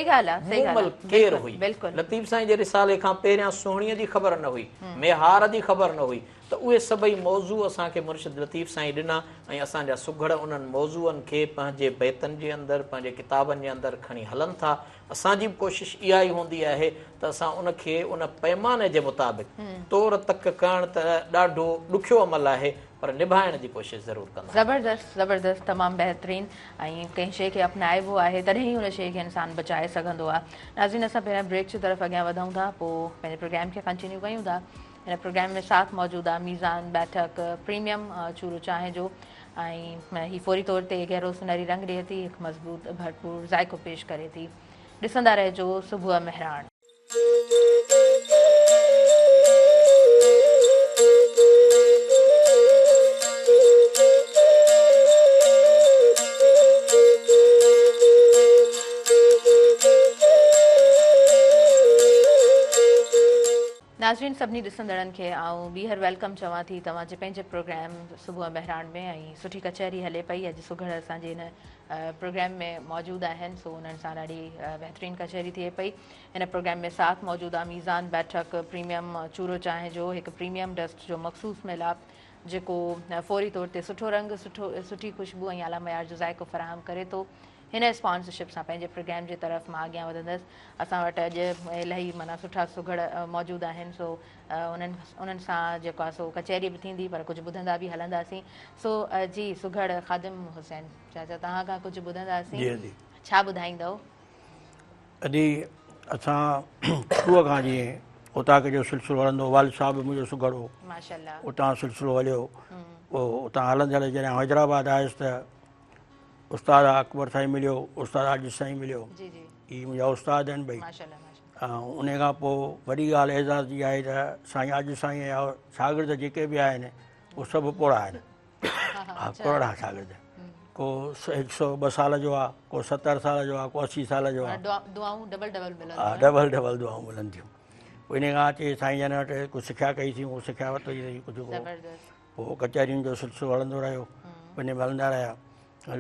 مومل ڪير هئي؟ لطيف سائين جي رسالي کان پهريان سهڻيء جي خبر نه هئي، ميهار جي خبر نه هئي. ته اهي سڀئي موضوع اسان کي مرشد لطيف سائين ڏنا ۽ اسان جا سگهڙ انهن موضوعن کي پنهنجي بيتن جي اندر پنهنجي ڪتابن جي اندر کڻي هلن ٿا. اسان جي به ڪوشش اها ئي هوندي آهي ته اسان ان کي ان پيماني جي مطابق تور تڪ ڪرڻ ته ڏاڍو ڏکيو عمل آهي پر نڀائڻ جي ڪوشش ضرور ڪندا آهيون. زبردست زبردست تمام بهترين ۽ ڪنهن شيء کي اپنائبو آهي تڏهن ئي ان شيء کي انسان بچائي سگهندو آهي. ناظرين اسان پهريان بريڪ جي طرف اڳيان وڌون ٿا پوء پنهنجي پروگرام کي ڪنٽينيو ڪيون ٿا. هن پروگرام ۾ ساٿ موجود آهي ميزان بيٺڪ پريميم چورو چانهه جو ۽ هي فوري طور تي گهرو سنهري رنگ ڏئي ٿي هڪ مضبوط ڀرپور ذائقو پيش ڪري ٿي. ڏسندا رهجو صبح مهراڻ. ناظرين سڀني ڏسندڙن کي آئون ٻيهر welcome چوان ٿي توهان جي پنهنجي پروگرام صبح مهراڻ ۾ ۽ سٺي ڪچهري هلي پئي اڄ سگهڙ اسان جي هن پروگرام ۾ موجود آهن سو انهن سان ڏاڍي بهترين ڪچهري ٿئي پئي هن پروگرام ۾ ساٿ موجود آ ميزان بيٺڪ پريميم چورو چانهه جو هڪ پريميم ڊسٽ جو مخصوص ميلاپ جيڪو فوري طور تي سٺو رنگ سٺو سٺي خوشبو ۽ اعليٰ معيار جو ذائقو فراهم ڪري ٿو هن اسپانسرشپ سان پنهنجي پروگرام جي طرف مان اڳيان وڌندس. اسان وٽ اڄ الاهي معنيٰ سٺا سگهڙ موجود آهن سو انهن انهن سان جيڪو آهي سو ڪچهري به ٿيندي پر ڪجهه ٻڌندا به هلنداسين سو جي سگهڙ خادم حسين چاچا توهان کان ڪجهه ٻڌنداسين جي جي ڇا ٻڌائيندؤ؟ ادي اسان شروع کان جيئن اوطاق جو سلسلو هلندو والد صاحب به منهنجو سگهڙ هو ماشاءالله اتان سلسلو هليو پوء اتان هلندي هلندي جڏهن حيدرآباد آيس ته استاد اڪبر سائين مليو استاد عاجز سائين مليو جي جي هي منهنجا استاد آهن ٻئي ماشاءالله ماشاءالله ۽ ان کان پوء وڏي ڳالهه اعزاز جي آهي ته سائين عاجز سائين جا شاگرد جيڪي به آهن اهي سڀ پوڙها آهن ها پوڙها شاگرد ڪو هڪ سو ٻه سال جو آهي ڪو 70 سال جو آهي ڪو 80 سال جو آهي دعائون ڊبل ڊبل ملن ها ڊبل ڊبل دعائون ملن ٿيون پوء ان کان اچي سائين جن وٽ ڪجهه سکيا ڪئي سين اهو سکيا ورتي ڪجهه زبردست پوء ڪچهرين جو سلسلو هلندو رهيو، ان ۾ هلندا رهيا.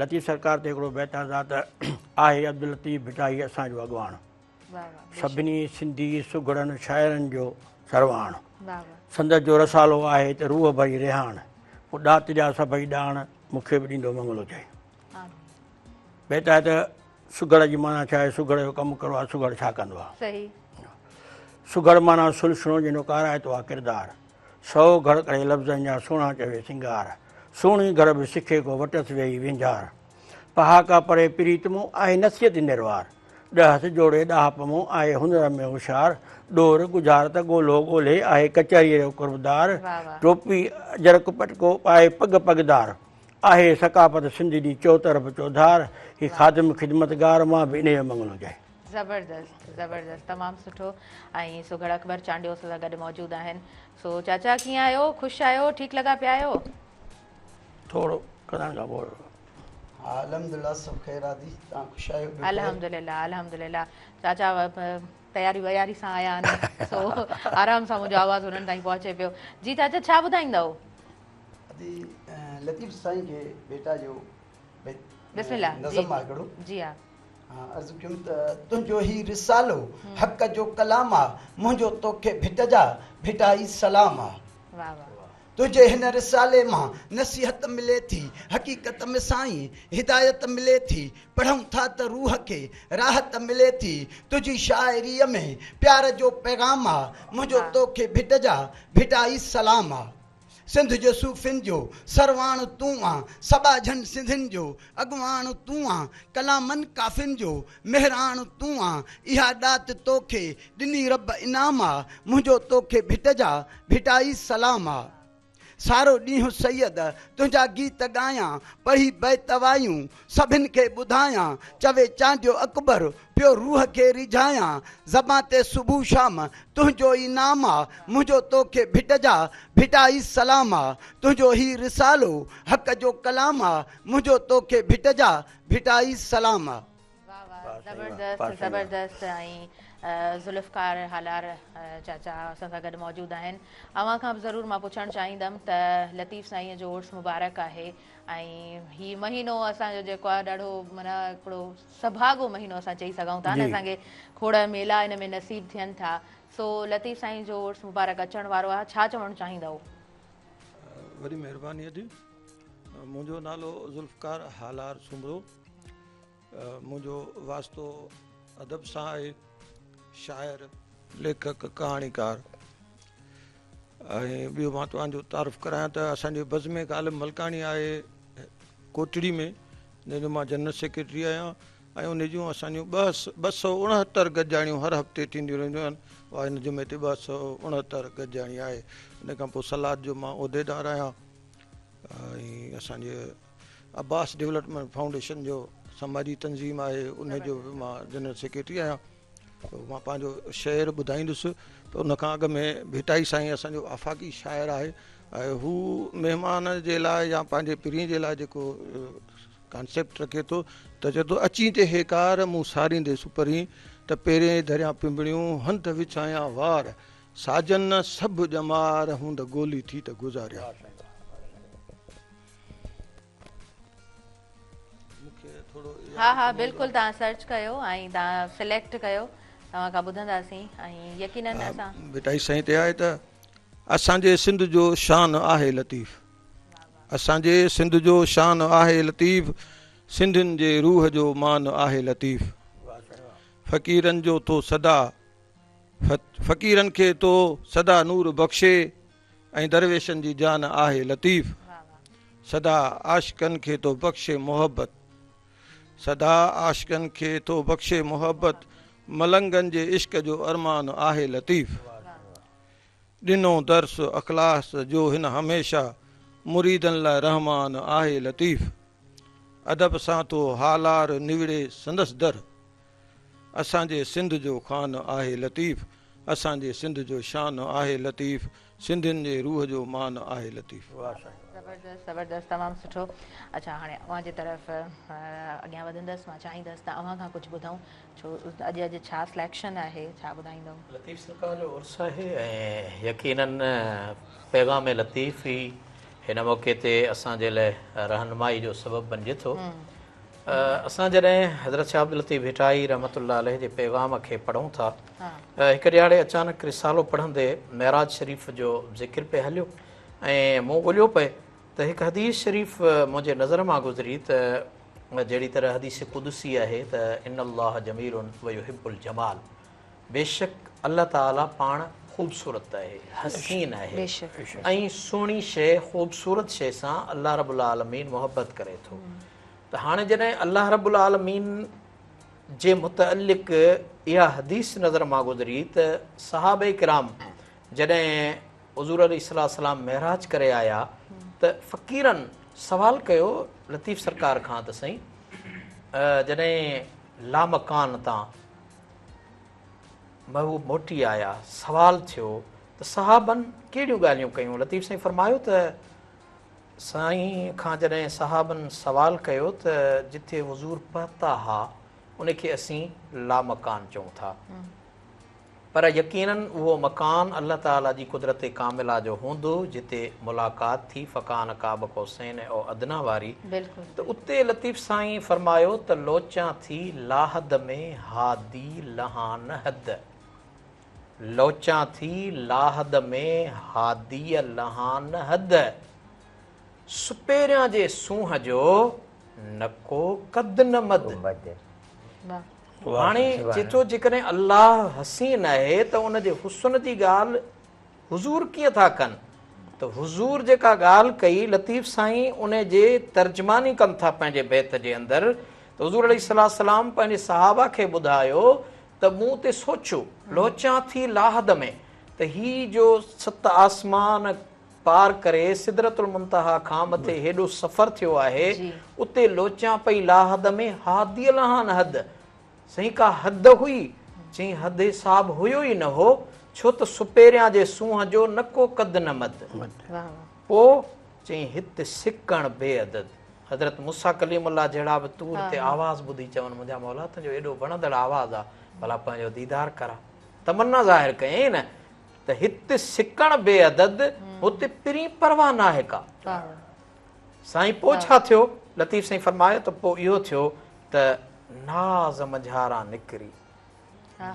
لطيف سرڪار تي هڪڙو بيت آزاد ته آهي عبداللطيف ڀٽائي اسان جو اڳواڻ، سڀني سنڌي سگهڙن شاعرن جو سرواڻ، سندس جو رسالو آهي ته روح ڀري رهاڻ، پوء ڏات جا سڀئي ڏاڻ مون کي به ڏيندو مڱلو چئي. بيت آهي ته سگهڙ جي معنيٰ ڇا آهي، سگهڙ جو ڪم ڪهڙو آهي، سگهڙ ڇا ڪندو آهي. سگهڙ معنيٰ سلڇڻو جنهن جو ڪارائتو آهي ڪردار. سو گهڙ ڪري لفظن جا سهڻا چوي سينگار، سهڻي گهڙ به سکي ڪو وٽس ويهي وينجهار. پهاڪا پڙهي پريت مون، آهي نصيحت نروار. ڏهس جوڙي ڏاهپ مون، آهي هنر ۾ هوشيار. ڏور ڳجهار ته ڳولهو ڳولهي، آهي ڪچهريء جو قربدار. ٽوپي اجرڪ پٽڪو پائي پڳ پڳدار. آهي ثقافت سنڌ جي چؤطرف چوڌار. هي خادم خدمتگار مان به انهيء جو مڱڻو چئي. زبردست زبردست تمام سٺو ۽ سگهڙ اڪبر چانڊيو اسان سان گڏ موجود آهن سو چاچا ڪيئن آهيو خوش آهيو ٺيڪ لڳا پيا آهيو ٿورو ڪرڻ کان پوء ها الحمدلله سڀ خير آ the توهان خوش آهيو ٻيو خير الحمدلله الحمدلله چاچا تياري وياري سان آيا آهن سو آرام سان منهنجو آواز انهن تائين پهچي پيو جي چاچا ڇا ٻڌائيندؤ ادي لطيف سائين کي ڀيٽا جو بسم الله نظم آ هڪڙو جي ها عرض ڪيم ته تنهنجو هي رسالو حق جو ڪلام آ، منهنجو توکي ڀٽ جا ڀٽائي سلام آ. تنهنجي هن رسالي مان نصيحت ملي ٿي، حقيقت ۾ سائين هدايت ملي ٿي، پڙهون ٿا ته روح کي راحت ملي ٿي، تنهنجي شاعريء ۾ پيار جو پيغام آ، منهنجو توکي ڀٽ جا ڀٽائي سلام آ. سنڌ جي صوفين جو سرواڻ تون آن، سٻاجهن سنڌين جو اڳواڻ تون آن، ڪلامن ڪافين جو مهراڻ تون آن، اها ڏات توکي ڏني رب انعام آ، منهنجو توکي ڀٽ جا ڀٽائي سلام آ. سارو ڏينهن سيد تنهنجا گيت ڳايان، پڙهي بيت وايون سڀن کي ٻڌايان، چوي چانڊيو اڪبر پيو روح کي ريجهايان، زبان تي صبح شام تنهنجو ئي نام آ، منهنجو توکي ڀٽ جا ڀٽائي سلام آ، تنهنجو هي رسالو حق جو ڪلام آ، منهنجو توکي ڀٽ جا ڀٽائي سلام آ. واه واه زبردست زبردست ۽ ذوالفقار هالار چاچا اسان سان گڏ موجود آهن اوهان کان به ضرور مان پڇڻ چاهيندم ته لطيف سائين جو عرس مبارڪ آهي ۽ هي مهينو اسان جو جيڪو آهي ڏاڍو معنيٰ هڪڙو سڀاڳو مهينو اسان چئي سگهون ٿا نه اسان کي کوڙ ميلا ان ۾ نصيب ٿين ٿا سو لطيف سائين جو عرس مبارڪ اچڻ وارو آهي ڇا چوڻ چاهيندؤ؟ وڏي مهرباني ادي. منهنجو نالو ذوالفقار هالار سومرو، منهنجو واسطو ادب سان آهي، شاعر، ليکڪ، ڪهاڻيڪار ۽ ٻيو مان توهان جو تعارف ڪرايان ته اسان جي بزم غالب ملڪاڻي آهي ڪوٽڙي ۾ جنهن جو مان جنرل سيڪريٽري آهيان ۽ ان جون اسان جون 269 گڏجاڻيون هر هفتي ٿينديون رهنديون آهن. اها هن جمعي تي 269 گڏجاڻي آهي. ان کان پوء سلاد جو مان عهديدار آهيان ۽ اسان جي عباس ڊولپمينٽ فائونڊيشن جو سماجي تنظيم آهي ان جو به مان جنرل سيڪريٽري آهيان. مان پنهنجو شعر ٻڌائيندس ته ان کان اڳ ۾ ڀٽائي سائين اسان جو آفاقي شاعر آهي ۽ هو مهمان جي لاء يا پنهنجي پرين جي لاء جيڪو ڪانسيپٽ رکي ٿو ته چئي ٿو اچين تي هيڪار مون ساريندي سپرين ته پيرين ڌريان پنبڻيون هنڌ وڇايان وار ساجن نه سڀ ڄمار هوند گولي ٿي ته گذاريان. ها ها بلڪل توهان سرچ ڪيو ۽ توهان سليڪٽ ڪيو توهان کان ٻڌنداسين ۽ يقينن اسان. ڀٽائي سائين تي آهي ته اسان جي سنڌ جو شان آهي لطيف اسان جي سنڌ جو شان آهي لطيف سنڌين جي روح جو مان آهي لطيف فقيرن جو ٿو سدا فقيرن کي ٿو سدا نور بخشي ۽ درويشن جي جان آهي لطيف سدا عاشقن کي ٿو بخشي محبت سدا عاشقن کي ٿو بخشي محبت ملنگن جي عشق جو ارمان آهي لطيف ڏنو درس اخلاص جو هن هميشه مريدن لاء رحمان آهي لطيف ادب سان ٿو هالار نوڙي سندس در اسان جي سنڌ جو خان آهي لطيف اسان جي سنڌ جو شان آهي لطيف سنڌين جي روح جو مان آهي لطيف. زبردست زبردست تمام سٺو اڇا هاڻي اوهان جي طرف اڳيان وڌندس مان چاهيندس ته اوهان کان ڪجهه ٻڌون ڇو اڄ اڄ ڇا سليڪشن آهي ڇا ٻڌائيندؤ. لطيف سرڪار جو عرس آهي ۽ يقينن پيغام لطيف ئي هن موقعي تي اسان جي لاء رهنمائي جو سبب بنجي ٿو. اسان جڏهن حضرت شاهه عبداللطيف ڀٽائي رحمة الله عليه جي پيغام کي پڙهون ٿا هڪ ڏهاڙي اچانڪ رسالو پڙهندي معراج شريف جو ذڪر پئي هليو ۽ مون ڳوليو پئي ته هڪ حديث شريف منهنجي نظر مان گذري ته جهڙي طرح حديث قدسي آهي ته ان الله جميل ويحب الجمال بيشڪ الله تعالي پاڻ خوبصورت آهي حسين آهي ۽ سهڻي شيء خوبصورت شيء سان الله رب العالمين محبت ڪري ٿو ته هاڻي جڏهن الله رب العالمين جي متعلق اها حديث نظر مان گذري ته صحابه ڪرام جڏهن حضور عليه الصلوة والسلام معراج ڪري آيا ته فقيرن سوال ڪيو لطيف سرڪار کان ته سائين جڏهن لامڪان تان محبوب موٽي آيا سوال ٿيو ته صحابن ڪهڙيون ڳالهيون ڪيون لطيف سائين فرمايو ته سائين کان جڏهن صحابن سوال ڪيو ته جتي حضور پهتا ها ان کي اسين لامڪان چئون ٿا پر يقيناً اهو مڪان الله تعاليٰ جي قدرت ڪامله جو هوندو جتي ملاقات ٿي فڪان قاب قوسين او ادنيٰ واري ته اتي لطيف سائين فرمايو ته لوچان ٿي لاحد ۾ هادي لهان حد. لوچان ٿي لاحد ۾ هاديء لهان حد، سپيريان جي سونهن جو نه ڪو قد نه مد. هاڻي چئي ٿو جيڪڏهن الله حسين آهي ته ان جي حسن جي ڳالهه حضور ڪيئن ٿا ڪن ته حضور جيڪا ڳالهه ڪئي لطيف سائين ان جي ترجماني ڪن ٿا پنهنجي بيت جي اندر ته حضور عليه السلام پنهنجي صحابه کي ٻڌايو ته مون تي سوچيو، لوچان ٿي لاحد ۾، ته هي جو ست آسمان پار ڪري سدرة المنتهيٰ کان مٿي هيڏو سفر ٿيو آهي، اتي لوچان پئي لاحد ۾، هاديء لهان حد. سائين ڪا حد هئي؟ چيائين حد حساب هيو ئي نه هو، ڇو ته سپيريان جي سونهن جو نه ڪو قد نه مد. پوء چيائين هت سڪڻ بي عدد. حضرت موسيٰ ڪليم الله جهڙا به طور تي آواز ٻڌي چون منهنجا مولا تنهنجو ايڏو وڻندڙ آواز آ ڀلا پنهنجو ديدار ڪرا. تمنا ظاهر ڪيائين نه ته هت سڪڻ بي عدد هت پرين پرواهه ناهي ڪا. سائين پوء ڇا ٿيو؟ لطيف سائين فرمايو ته پوء اهو ٿيو ته ناز منجهاران نڪري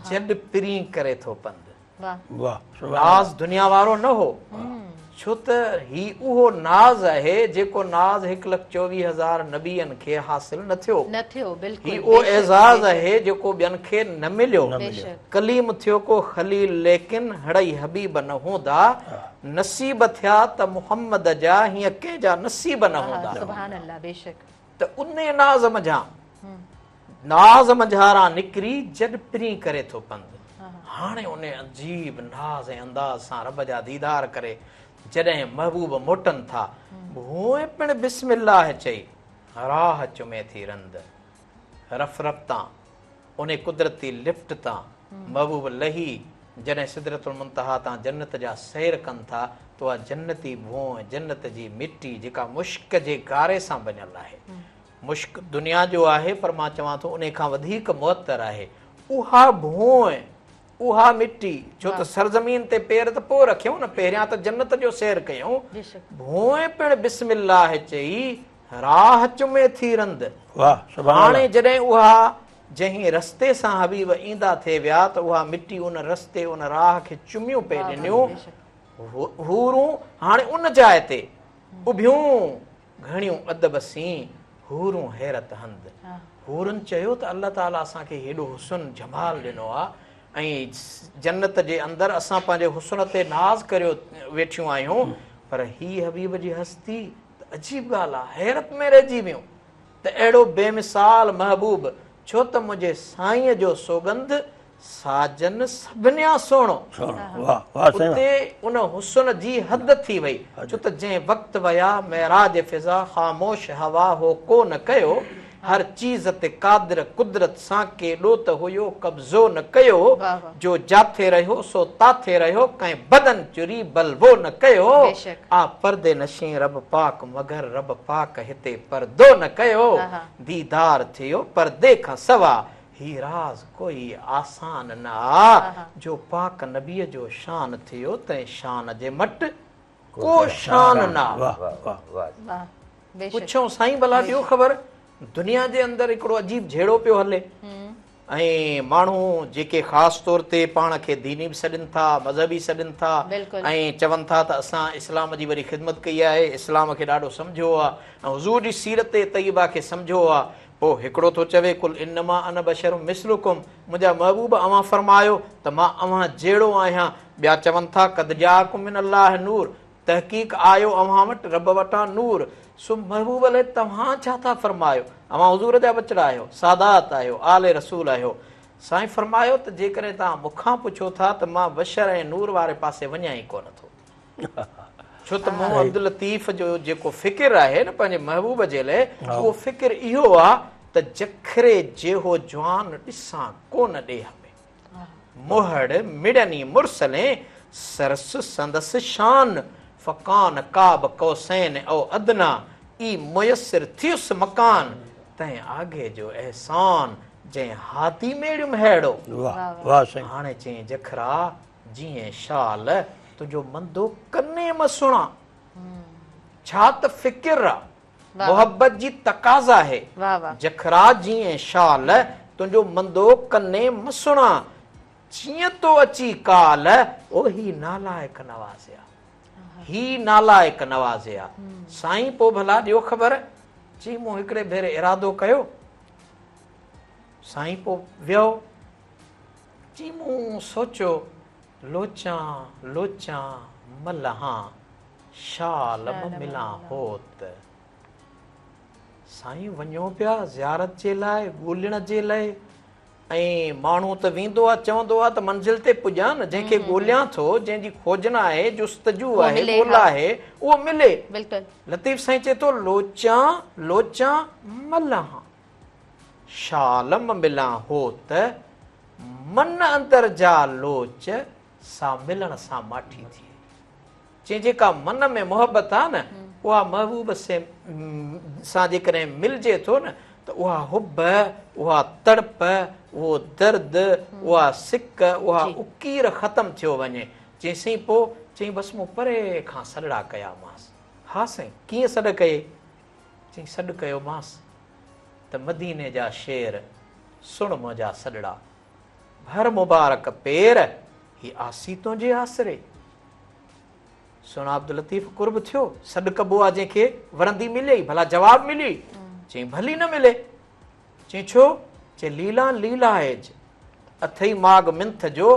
جڏ پرين ڪري ٿو پنڌ. ناز دنيا وارو نه هو، ڇو ته هي اهو ناز آهي جيڪو ناز 1,24,000 نبين کي حاصل نه ٿيو. هي اهو اعزاز آهي جيڪو ٻين کي نه مليو. ڪليم ٿيو ڪو خليل ليڪن هڙئي حبيب نه هوندا. نصيب ٿيا ته محمد جا هيئن ڪنهن جا نصيب نه هوندا. ته انهي ناز منجهان ناز منجهاران نڪري جڏ پرين ڪري ٿو پنڌ. هاڻي انهي عجيب ناز ۽ انداز سان رب جا ديدار ڪري جڏهن محبوب موٽن ٿا، ڀونء پڻ بسم الله چئي راهه چمي ٿي رند. رفرف تان انهي قدرتي لفٽ تان محبوب لهي جڏهن سدرة المنتها تان جنت جا سير ڪن ٿا ته اها جنتي ڀونء، جنت جي مٽي جيڪا مشڪ جي گاري سان بنيل آهي. مشڪ دنيا جو آهي پر مان چوان ٿو انهي کان وڌيڪ معطر آهي. اها ڀونء، اها مٽي، ڇو ته سرزمين تي پير ته پوء رکيائون نه، پهريان ته جنت جو سير ڪيائون. ڀونء پڻ بسم الله چئي راهه چمي ٿي رند. هاڻي جڏهن اها جنهن رستي سان حبيب ايندا ٿي ويا ته اها مٽي ان رستي ان راهه کي چميون پئي ڏنيون. حورون هاڻي ان جاء تي اڀيون گهڻيون ادب سين حورون حيرت هنڌ. حورن چيو ته الله تعاليٰ اسان کي هيڏو حسن جمال ڏنو آ ۽ جنت جي اندر اسان پنهنجي حسن تي ناز ڪريو ويٺيون آهيون پر هي حبيب جي هستي ته عجيب ڳالهه آ، حيرت ۾ رهجي ويون ته اهڙو بي مثال محبوب، ڇو ته منهنجي سائينء جو سوڳنڌ ساجن سڀنيان سهڻو. اتي ان حسن جي حد ٿي وئي، ڇو ته جنهن وقت ويا معراج فضا خاموش هوا هو ڪو نه ڪيو، هر چيز تي قادر قدرت سان ڪيڏو ته هيو قبضو نه ڪيو، جو جاٿي رهيو سو تاٿي رهيو ڪنهن بدن چري بلوو نه ڪيو، آ پردي نشين رب پاڪ مگر رب پاڪ هتي پردو نه ڪيو، ديدار ٿيو پردي کان سوا هي راز ڪوئي آسان نه آ، جو پاڪ نبيء جو شان ٿيو تنهن شان جي مٽ ڪو شان نه آ. پڇيائون سائين ڀلا ڏيو خبر دنيا جي اندر هڪڙو عجيب جهيڙو پيو هلي ۽ ماڻهو جيڪي خاص طور تي پاڻ کي ديني به سڏين ٿا مذهبي سڏين ٿا ۽ چون ٿا ته اسان اسلام جي وڏي خدمت ڪئي آهي اسلام کي ڏاڍو سمجهيو آهي ۽ حضور جي سيرت طيبه کي سمجهيو آهي پوء هڪڙو ٿو چوي قل انما انا بشر مثلڪم منهنجا محبوب اوهان فرمايو ته مان اوهان جهڙو آهيان ٻيا چون ٿا قد جاءڪم من الله نور تحقيق آيو اوهان وٽ رب وٽان نور، سو محبوب عليه توهان ڇا ٿا فرمايو؟ اوهان حضور جا ٻچڙا آهيو، سادات آهيو، آل رسول آهيو. سائين فرمايو ته جيڪڏهن توهان مون کان پڇو ٿا ته مان بشر ۽ نور واري پاسي وڃان ئي ڪونه ٿو. ڇو ته مون عبداللطيف جو جيڪو فڪر آهي نه پنهنجي محبوب جي لئه اهو فڪر اهو آ ته جکري جيهو جوان ڏسان ڪونه ڏيهه ۾. مهڙ مڙني مرسلين، سرس سندس شان، فڪان قاب قوسين او ادنيٰ، اي ميسر ٿيس مڪان، تنهن آگي جو احسان، جنهن هادي ميڙيم ههڙو. هاڻي چيائين جکرا جيئن شال، تنهنجو مندو ڪني م سڻان. ڇا ته فڪر آ. محبت جي تقاضا آهي. جکرا جيئن شال، تنهنجو مندو ڪني م سڻان، جيئن تو اچي ڪال، او هي نالائق نوازيا، هي نالائق نوازيا. سائين پوء ڀلا ڏيو خبر، چي مون هڪڙي ڀيري ارادو ڪيو، سائين پوء ويو، چي مون سوچيو، لوچان لوچان م لهان، شال م ملان هوت. سائين وڃو پيا زيارت جي لاء ڳولڻ جي لئه ۽ ماڻهو ته ويندو آ چوندو آ ته منزل تي پڄان نه جنهن کي ڳوليان ٿو جنهن جي کوجنا آهي جستجو آهي ڳولا آهي اهو ملي. لطيف سائين چئي ٿو لوچان لوچان م لهان شال م ملان هوت من اندر جا لوچ سا ملڻ سان ماٺي ٿئي. چي جيڪا من ۾ محبت آ نه اها محبوب سان جيڪڏهن ملجي ٿو نه ته اها حب، اها تڙپ، اهو درد، اها سڪ، اها اڪير ختم ٿيو وڃي. چيائين سائين پوء؟ چيائين بس مون پري کان سڏڙا ڪيا مانس. ها سائين ڪيئن سڏ ڪيئي؟ چيائين سڏ ڪيومانس ته مديني جا شير سڻ منهنجا سڏڙا، ڀر مبارڪ پير. هي آسي تنهنجي آسري. سهڻا عبداللطيف قرب ٿيو، سڏ ڪبو آ جنهن کي ورندي مليئي، ڀلا جواب مليئي؟ چيائين ڀلي نه ملي. چيائين ڇو؟ چي ليلان ليلائج، اٿئي ماڳ منٿ جو،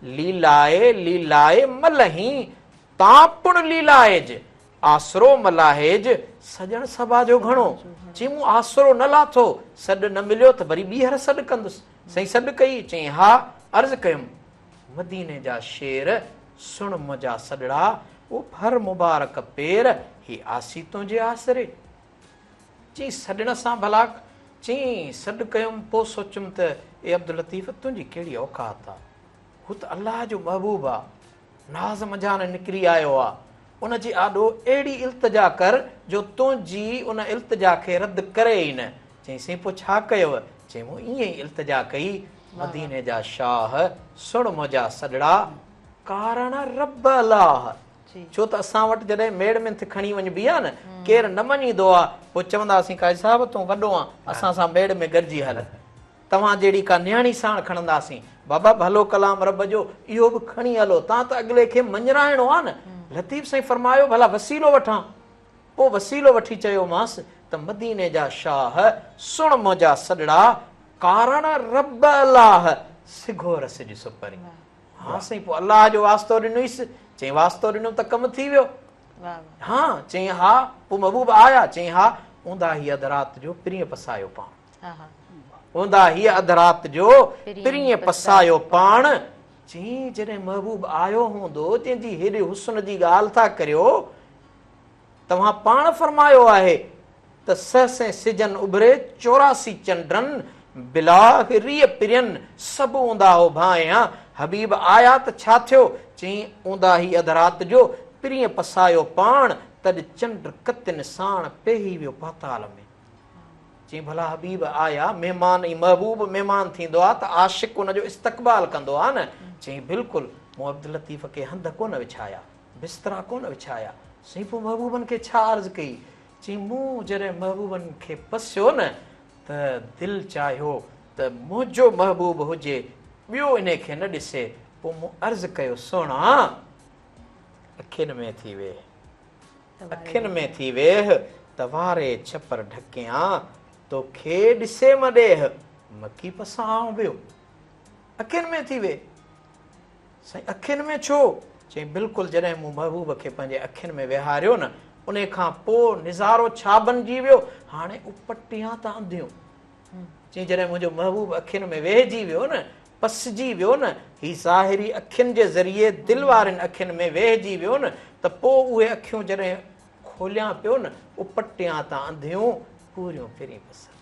ليلائي ليلائي م لهين، تان پڻ ليلائج، آسرو م لاهيج، سڄڻ سٻاجهو گهڻو. چيائين مون آسرو نه لاٿو، سڏ نه مليو ته وري ٻيهر سڏ ڪندس. سائين سڏ ڪئي؟ چيائين ها، عرض ڪيم، مديني جا شير، سڻ منهنجا سڏڙا، او ڀر مبارڪ پير، هي آسي تنهنجي آسري. چيائين سڏڻ سان ڀلا؟ چيائين سڏ ڪيم، پوء سوچيم ته اي عبداللطيف تنهنجي ڪهڙي اوقات آ، هو ته الله جو محبوب آ، ناز منجهان نڪري آيو آ، ان جي آڏو اهڙي التجا ڪر جو تنهنجي ان التجا کي رد ڪري ئي نه. چيائين سائين پوء ڇا ڪيو؟ چيائين مون ائين ئي التجا ڪئي، مديني جا شاهه، سڻ منهنجا سڏڙا، ڪارڻ رب الله. ڇو ته اسان وٽ جڏهن ميڙ منٿ کڻي وڃبي آ نه، ڪير نه مڃيندو آ، پوء چونداسين قاضي صاحب تون وڏو آن، اسان سان ميڙ ۾ گڏجي هل. توهان جهڙي ڪا نياڻي ساڻ کڻنداسين. بابا ڀلو ڪلام رب جو اهو به کڻي هلو تان ته اڳلي کي مڃرائڻو آ نه. لطيف سائين فرمايو ڀلا وسيلو وٺان. پوء وسيلو وٺي چيومانس ته مديني جا شاهه سڻ منهنجا سڏڙا ڪارڻ رب الله سگهو رسج سپرين. ها سائين پوء الله جو واسطو ڏنوئيس. چيائين واسطو ڏنم ته ڪم ٿي ويو. ها چيائين ها. پوء محبوب آيا چيائين ها. اونداهي اڌ رات جو پرينء پسايو پاڻ. اونداهيء اڌ رات جو پرينء پسايو پاڻ. چيائين جڏهن محبوب آيو هوندو جنهن جي هيڏي حسن جي ڳالهه ٿا ڪريو، توهان پاڻ فرمايو آهي ته سهسين سجن اڀري 84 چنڊن بلاهه ريء پرين سڀ اونداهو ڀانئيان. حبيب آيا ته ڇا ٿيو؟ چيائين اونداهي اڌ رات جو پرينء پسايو پاڻ، تڏ چنڊ ڪتين ساڻ پيهي ويو پاتال ۾. چيائين ڀلا حبيب آيا مهمان ۽ محبوب مهمان ٿيندو آ ته عاشق ان جو استقبال ڪندو آ نه؟ چيائين بلڪل، مون عبداللطيف کي هنڌ ڪونه وڇايا، بسترا ڪونه وڇايا. سائين پوء محبوبن کي ڇا عرض ڪئي؟ چيائين مون جڏهن محبوبن کي پسيو نه ته دل چاهيو ته منهنجو محبوب هجي ٻيو انهي کي نه ڏسي، پوء مون عرض ڪيو سهڻا اکين ۾ ٿي ويهه. اکين ۾ ٿي ويهه ته واري ڇپر ڍڪيان، توکي ڏسي م ڏيهه، مڪي پسان آئون ٻيو. اکين ۾ ٿي ويهه. سائين اکين ۾ ڇو؟ چيائين بلڪل جڏهن مون محبوب کي پنهنجي اکين ۾ ويهاريو نه، انهي کان پوء نظارو ڇا بنجي ويو، هاڻي اپٽيان ته انڌيون. چيائين جڏهن منهنجو محبوب اکين ۾ ويهجي ويو نه، پسجي ويو نه، هي ظاهري اکين جي ذريعي دل وارين اکين ۾ ويهجي ويو نه ته پوء اهي اکيون جڏهن کوليان پيو نه، اپٽيان تان انڌيون پوريون پرين پسن.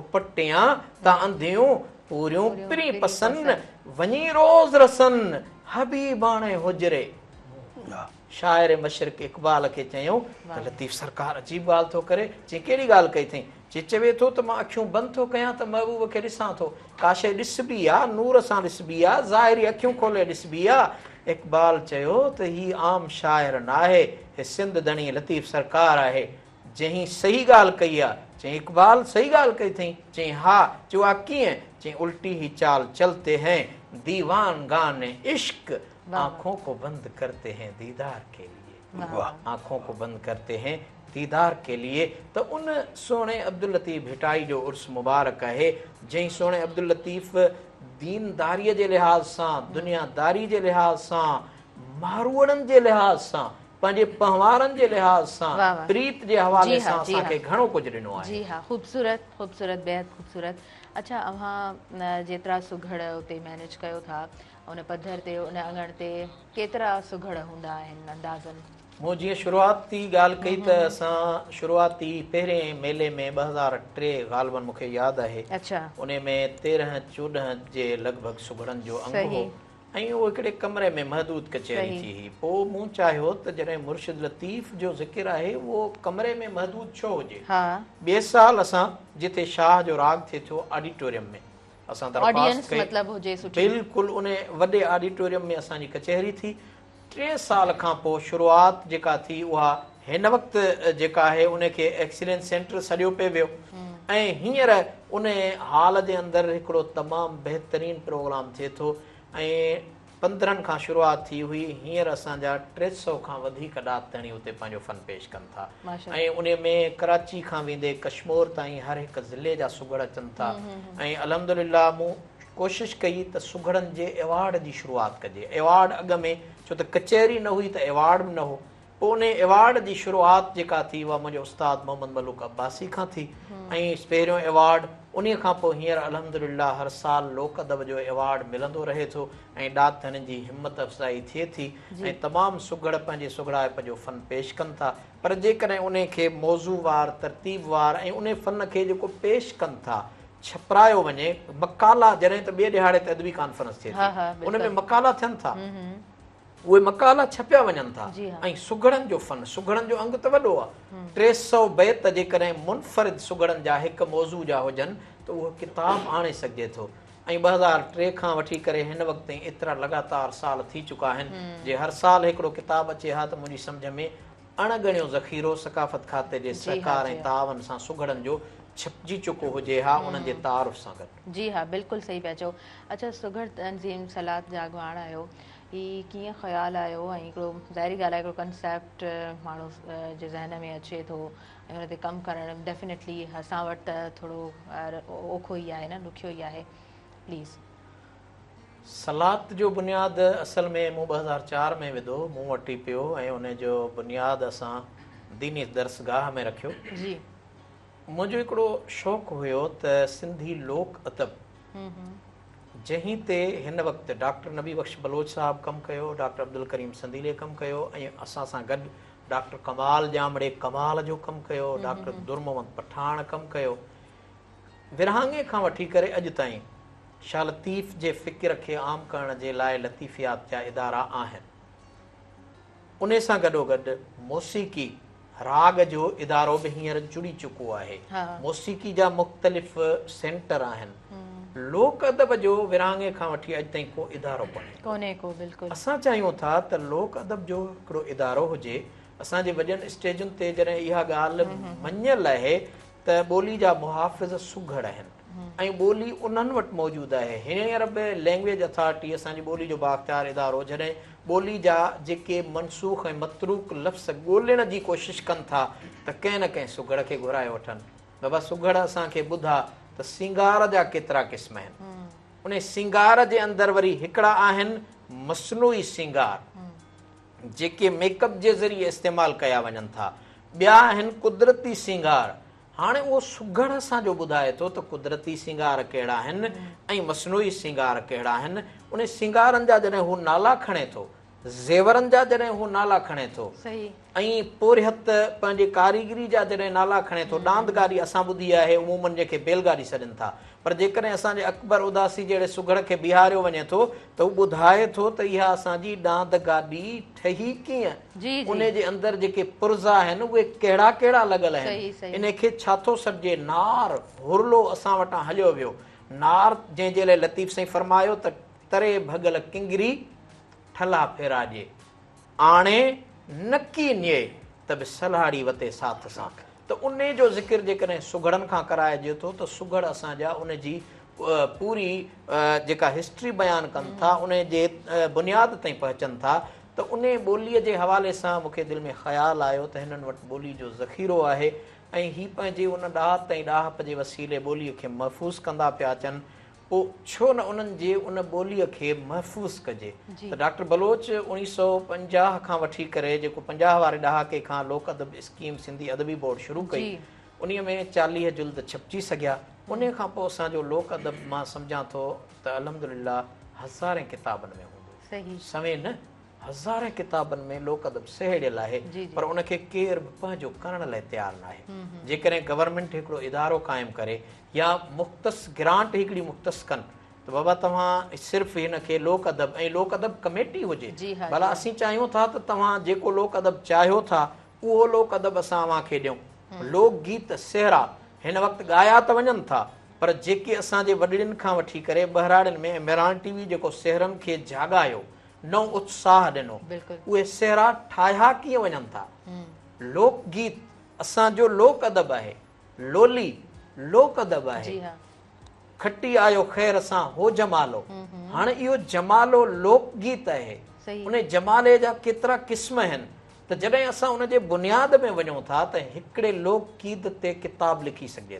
اپٽيان تان انڌيون پوريون پرين پسن، وڃي روز رسن حبيباڻي حجري. شاعر مشرق اقبال کي چيائون ته لطيف سرڪار عجيب ڳالهه ٿو ڪري. چيائين ڪهڙي ڳالهه ڪئي اٿئين؟ چي چوي ٿو ته مان اکيون بند ٿو ڪيان ته محبوب کي ڏسان ٿو. ڪا شيء ڏسبي آ، نور سان ڏسبي آ، ظاهري اکيون کولي ڏسبي آ. اقبال چيو ته هي عام شاعر ناهي، هي سنڌ ڌڻي لطيف سرڪار آهي، جنهن صحيح ڳالهه ڪئي آ. چيائين اقبال صحيح ڳالهه ڪئي اٿئين؟ چيائين ها. چيو آ ڪيئن؟ چيائين الٽي هي چال چلتي هين ديوانگان عشق آنکون ڪو بند ڪرتي هين ديدار ڪي ليي. آنکون ڪو بند ڪرتي هين ديدار ڪي ليي ته ان سهڻي عبداللطيف ڀٽائي جو عرس مبارڪ آهي جنهن سهڻي عبداللطيف دينداري جي لحاظ سان دنياداري جي لحاظ سان ماروئڙن جي لحاظ سان پنهنجي پنهوارن جي لحاظ سان پريت جي حوالي سان اسان کي گهڻو ڪجهه ڏنو آهي. جي ها خوبصورت خوبصورت بيحد خوبصورت اڇا اوهان جيترا سگهڙ اتي مينيج ڪيو ٿا ان پڌر تي ان اڱڻ تي ڪيترا سگهڙ هوندا آهن اندازن؟ مون جيئن شروعاتي ڳالهه ڪئي ته اسان شروعاتي پهرين ميلي ۾ 2003 غالباً مون کي ياد آهي انهي ۾ 13 14 جي لڳ ڀڳ سگهڙن جو انگ هو ۽ اهو هڪڙي ڪمري ۾ محدود ڪچهري ٿي هئي پوء مون چاهيو ته جڏهن مرشد لطيف جو ذڪر آهي اهو ڪمري ۾ محدود ڇو هجي ٻئي سال اسان جتي شاهه جو راڳ ٿئي ٿو آڊيٽوريم ۾ اسان درخواست ڪئي بلڪل انهي وڏي آڊيٽوريم ۾ اسان جي ڪچهري ٿي ٽئين سال کان پوء شروعات جيڪا ٿي اها هن وقت جيڪا آهي ان کي ايڪسيلنس سينٽر سڏيو پئي ويو ۽ هينئر ان هال جي اندر هڪڙو تمام بهترين پروگرام ٿئي ٿو ۽ 15 کان شروعات ٿي هئي، هينئر اسان جا 300 کان وڌيڪ ڏات ڌڻي اتي پنهنجو فن پيش ڪن ٿا ۽ انهي ۾ ڪراچي کان ويندي ڪشمور تائين هر هڪ ضلعي جا سگهڙ اچن ٿا ۽ الحمدلله مون ڪوشش ڪئي ته سگهڙن جي ايوارڊ جي شروعات ڪجي، ايوارڊ اڳ ۾ ڇو ته ڪچهري نه هئي ته ايوارڊ به نه هو، پوء انهي ايوارڊ جي شروعات جيڪا ٿي اها منهنجي استاد محمد ملوڪ عباسي کان ٿي ۽ پهريون ايوارڊ انهي کان پوء هينئر الحمدلله هر سال لوڪ ادب جو ايوارڊ ملندو رهي ٿو ۽ ڏات ڌڻين جي همت افزائي ٿئي ٿي ۽ تمام سگهڙ پنهنجي سگهڙائپ جو فن پيش ڪن ٿا پر جيڪڏهن انهي کي موضوع وار ترتيب وار ۽ انهي فن کي جيڪو پيش ڪن ٿا ڇپرايو وڃي مقالا جڏهن ته ٻئي ڏهاڙي تي ادبي ڪانفرنس ٿئي ٿي ان ۾ مقالا ٿين ٿا. اهي مقالا ڇپيا وڃن ٿا ۽ سگهڙن جو فن، سگهڙن جو انگ ته وڏو آهي، 300 بيت جيڪڏهن منفرد سگهڙن جا هڪ موضوع جا هجن ته اهو ڪتاب آڻي سگهجي ٿو ۽ 2003 کان وٺي ڪري هن وقت تائين ايترا لڳاتار سال ٿي چڪا آهن جي هر سال هڪڙو ڪتاب اچي ها ته منهنجي سمجهه ۾ اڻ ڳڻيو ذخيرو ثقافت کاتي جي سهڪار ۽ تعاون سان سگهڙن جو ڇپجي چڪو هجي ها انهن جي تعارف سان گڏ. جي ها بلڪل صحيح پيا چئو. اڇا سگهڙ تنظيم سلات جا اڳواڻ آهيو هي ڪيئن خيال آيو ۽ هڪڙو ظاهري ڳالهه آهي هڪڙو ڪنسيپٽ ماڻهو جي ذهن ۾ اچي ٿو ۽ ان تي ڪم ڪرڻ ڊيفينيٽلي اسان وٽ ته ٿورو اوکو ئي آهي نه ڏکيو ئي آهي پليز. سلات جو بنياد اصل ۾ مون 2004 ۾ وڌو، مون وٽ ئي پيو ۽ ان جو بنياد اسان ديني درسگاهه ۾ رکيو. جي. منهنجو هڪڙو شوق هيو ته سنڌي لوڪ ادب جنهن تي هن وقت ڊاڪٽر نبي بخش بلوچ صاحب ڪم ڪيو، ڊاڪٽر عبدالڪريم سنديلي ڪم ڪيو ۽ اسان سان گڏ ڊاڪٽر ڪمال ڄامڙي ڪمال جو ڪم ڪيو، ڊاڪٽر در محمد پٺاڻ ڪم ڪيو. ورهاڱي کان وٺي ڪري اڄ تائين شاهه لطيف جي فڪر کي عام ڪرڻ جي لاء لطيفيات جا ادارا آهن. انهي سان گڏوگڏ موسيقي، راڳ جو ادارو به هينئر جڙي چڪو آهي. موسيقي جا مختلف سينٽر آهن. لوڪ ادب جو ورهاڱي کان وٺي اڄ تائين ڪو ادارو ڪونهي ڪو. اسان چاهيون ٿا ته لوڪ ادب جو هڪڙو ادارو هجي. اسان جي وڏين اسٽيجن تي جڏهن اها ڳالهه مڃيل آهي ته ٻولي جا محافظ سگهڙ آهن ۽ ٻولي انهن وٽ موجود آهي. هينئر به لينگويج اٿارٽي اسان جي ٻولي جو بااختيار ادارو جڏهن ٻولي جا جيڪي منسوخ ۽ متروڪ لفظ ڳولڻ جي ڪوشش ڪن ٿا ته ڪنهن نه ڪنهن سگهڙ کي گهرائي وٺن. بابا سگهڙ اسان کي ٻڌا ته سينگار جا ڪيترا قسم آهن. انهي سينگار جي اندر وري هڪڙا آهن مصنوعي سينگار. جيڪي ميڪ اپ جي ذريعي استعمال ڪيا وڃن ٿا. ٻيا آهن قدرتي سينگار. هاڻي اهو سگهڙ اسان جو ٻڌائي ٿو ته قدرتي سينگار ڪهڙا آهن ۽ مصنوعي سينگار ڪهڙا آهن. انهي سينگارن جا جڏهن هو نالا کڻي ٿو، زيورن جا جڏهن هو نالا کڻي ٿو ۽ پورهيت پنهنجي ڪاريگري جا جڏهن نالا کڻي ٿو، ڏاند گاڏي اسان ٻڌي آهي عموماً جنهن کي بيل گاڏي سڏين ٿا. پر جيڪڏهن اسان جي اڪبر اداسي جهڙي سگهڙ کي بيهاريو وڃي ٿو ته هو ٻڌائي ٿو ته اها اسان جي ڏاند گاڏي ٺهي ڪيئن، انهي جي اندر جيڪي پرزا آهن اهي ڪهڙا ڪهڙا لڳل آهن، انهي کي ڇا ٿو سڏجي، نار، هرلو اسان وٽان هليو ويو، نار جنهن جي لاء لطيف سائين فرمايو ته تري ڀڳل ڪنگري ٺلها ڦيراجي. آڻي نڪي نيئي ته به سلهاڙي وتي ساٿ سان ته انهي جو ذڪر جيڪڏهن سگهڙن کان ڪرائجي ٿو ته سگهڙ اسان جا ان جي پوري جيڪا هسٽري بيان ڪن ٿا انهي جي بنياد تائين پهچن ٿا ته انهي ٻوليء جي حوالي سان مون کي دل ۾ خيال آيو ته هنن وٽ ٻولي جو ذخيرو آهي ۽ هي پنهنجي ان ڏات ۽ ڏاهپ جي وسيلي ٻوليء کي محفوظ ڪندا پيا اچن پوء ڇو نه انهن جي ان ٻوليء کي محفوظ ڪجي ته ڊاڪٽر بلوچ 1950 کان وٺي ڪري جيڪو 50 واري ڏهاڪي کان لوڪ ادب اسڪيم سنڌي ادبي بورڊ شروع ڪئي انهيء ۾ 40 جلد ڇپجي سگهيا انهيء کان پوء اسان جو لوڪ ادب مان سمجهان ٿو ته الحمدلله هزارين ڪتابن ۾ هوندو سوين نه هزارين ڪتابن ۾ لوڪ ادب سهيڙيل آهي پر ان کي ڪير به پنهنجو ڪرڻ لاء تيار ناهي. جيڪڏهن گورنمينٽ هڪڙو ادارو قائم ڪري يا مختص گرانٽ هڪڙي مختص ڪن ته بابا توهان صرف هن کي لوڪ ادب ۽ لوڪ ادب ڪميٽي هجي ڀلا اسين چاهيون ٿا ته توهان جيڪو لوڪ ادب چاهيو ٿا اهو لوڪ ادب اسان اوهان کي ڏيون. لوڪ گيت سهرا هن وقت ڳايا ته وڃن ٿا پر جيڪي اسان جي وڏڙين کان وٺي ڪري ٻهراڙين ۾ ۽ مهراڻ ٽي وي جيڪو سهرن کي جاڳايو نئون اتساهه ڏنو. اهي سهرا ٺاهيا ڪيئن وڃن ٿا؟ لوڪ گيت اسان جو لوڪ ادب آهي. لولي لوڪ ادب آهي. کٽي آيو خير سان هو جمالو. هاڻي اهو جمالو لوڪ گيت آهي. ان جمالي جا ڪيترا قسم آهن ته جڏهن اسان ان جي بنياد ۾ وڃون ٿا ته هڪڙي لوڪ گيت تي ڪتاب لکي سگهجي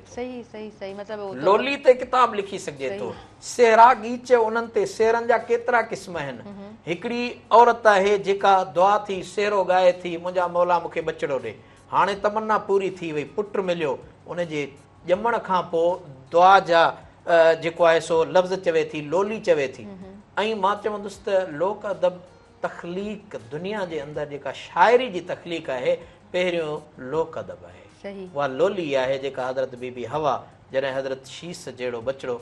ٿو. لولي تي ڪتاب لکي سگهجي ٿو. سهرا ڳيچ انهن تي سهرن جا ڪيترا قسم آهن. هڪڙي عورت آهي جيڪا دعا ٿي سهرو ڳائي ٿي منهنجا مولا مون کي ٻچڙو ڏي. هاڻي تمنا پوري ٿي وئي پٽ مليو ان جي ڄمڻ کان پوء دعا جا جيڪو آهي سو لفظ چوي ٿي لولي چوي ٿي ۽ مان چوندس ته لوڪ ادب تخليق دنيا جي اندر جيڪا شاعري جي تخليق آهي پهريون لوڪ ادب آهي اها لولي آهي جيڪا حضرت بي بي حوا جڏهن حضرت شيس جهڙو ٻچڙو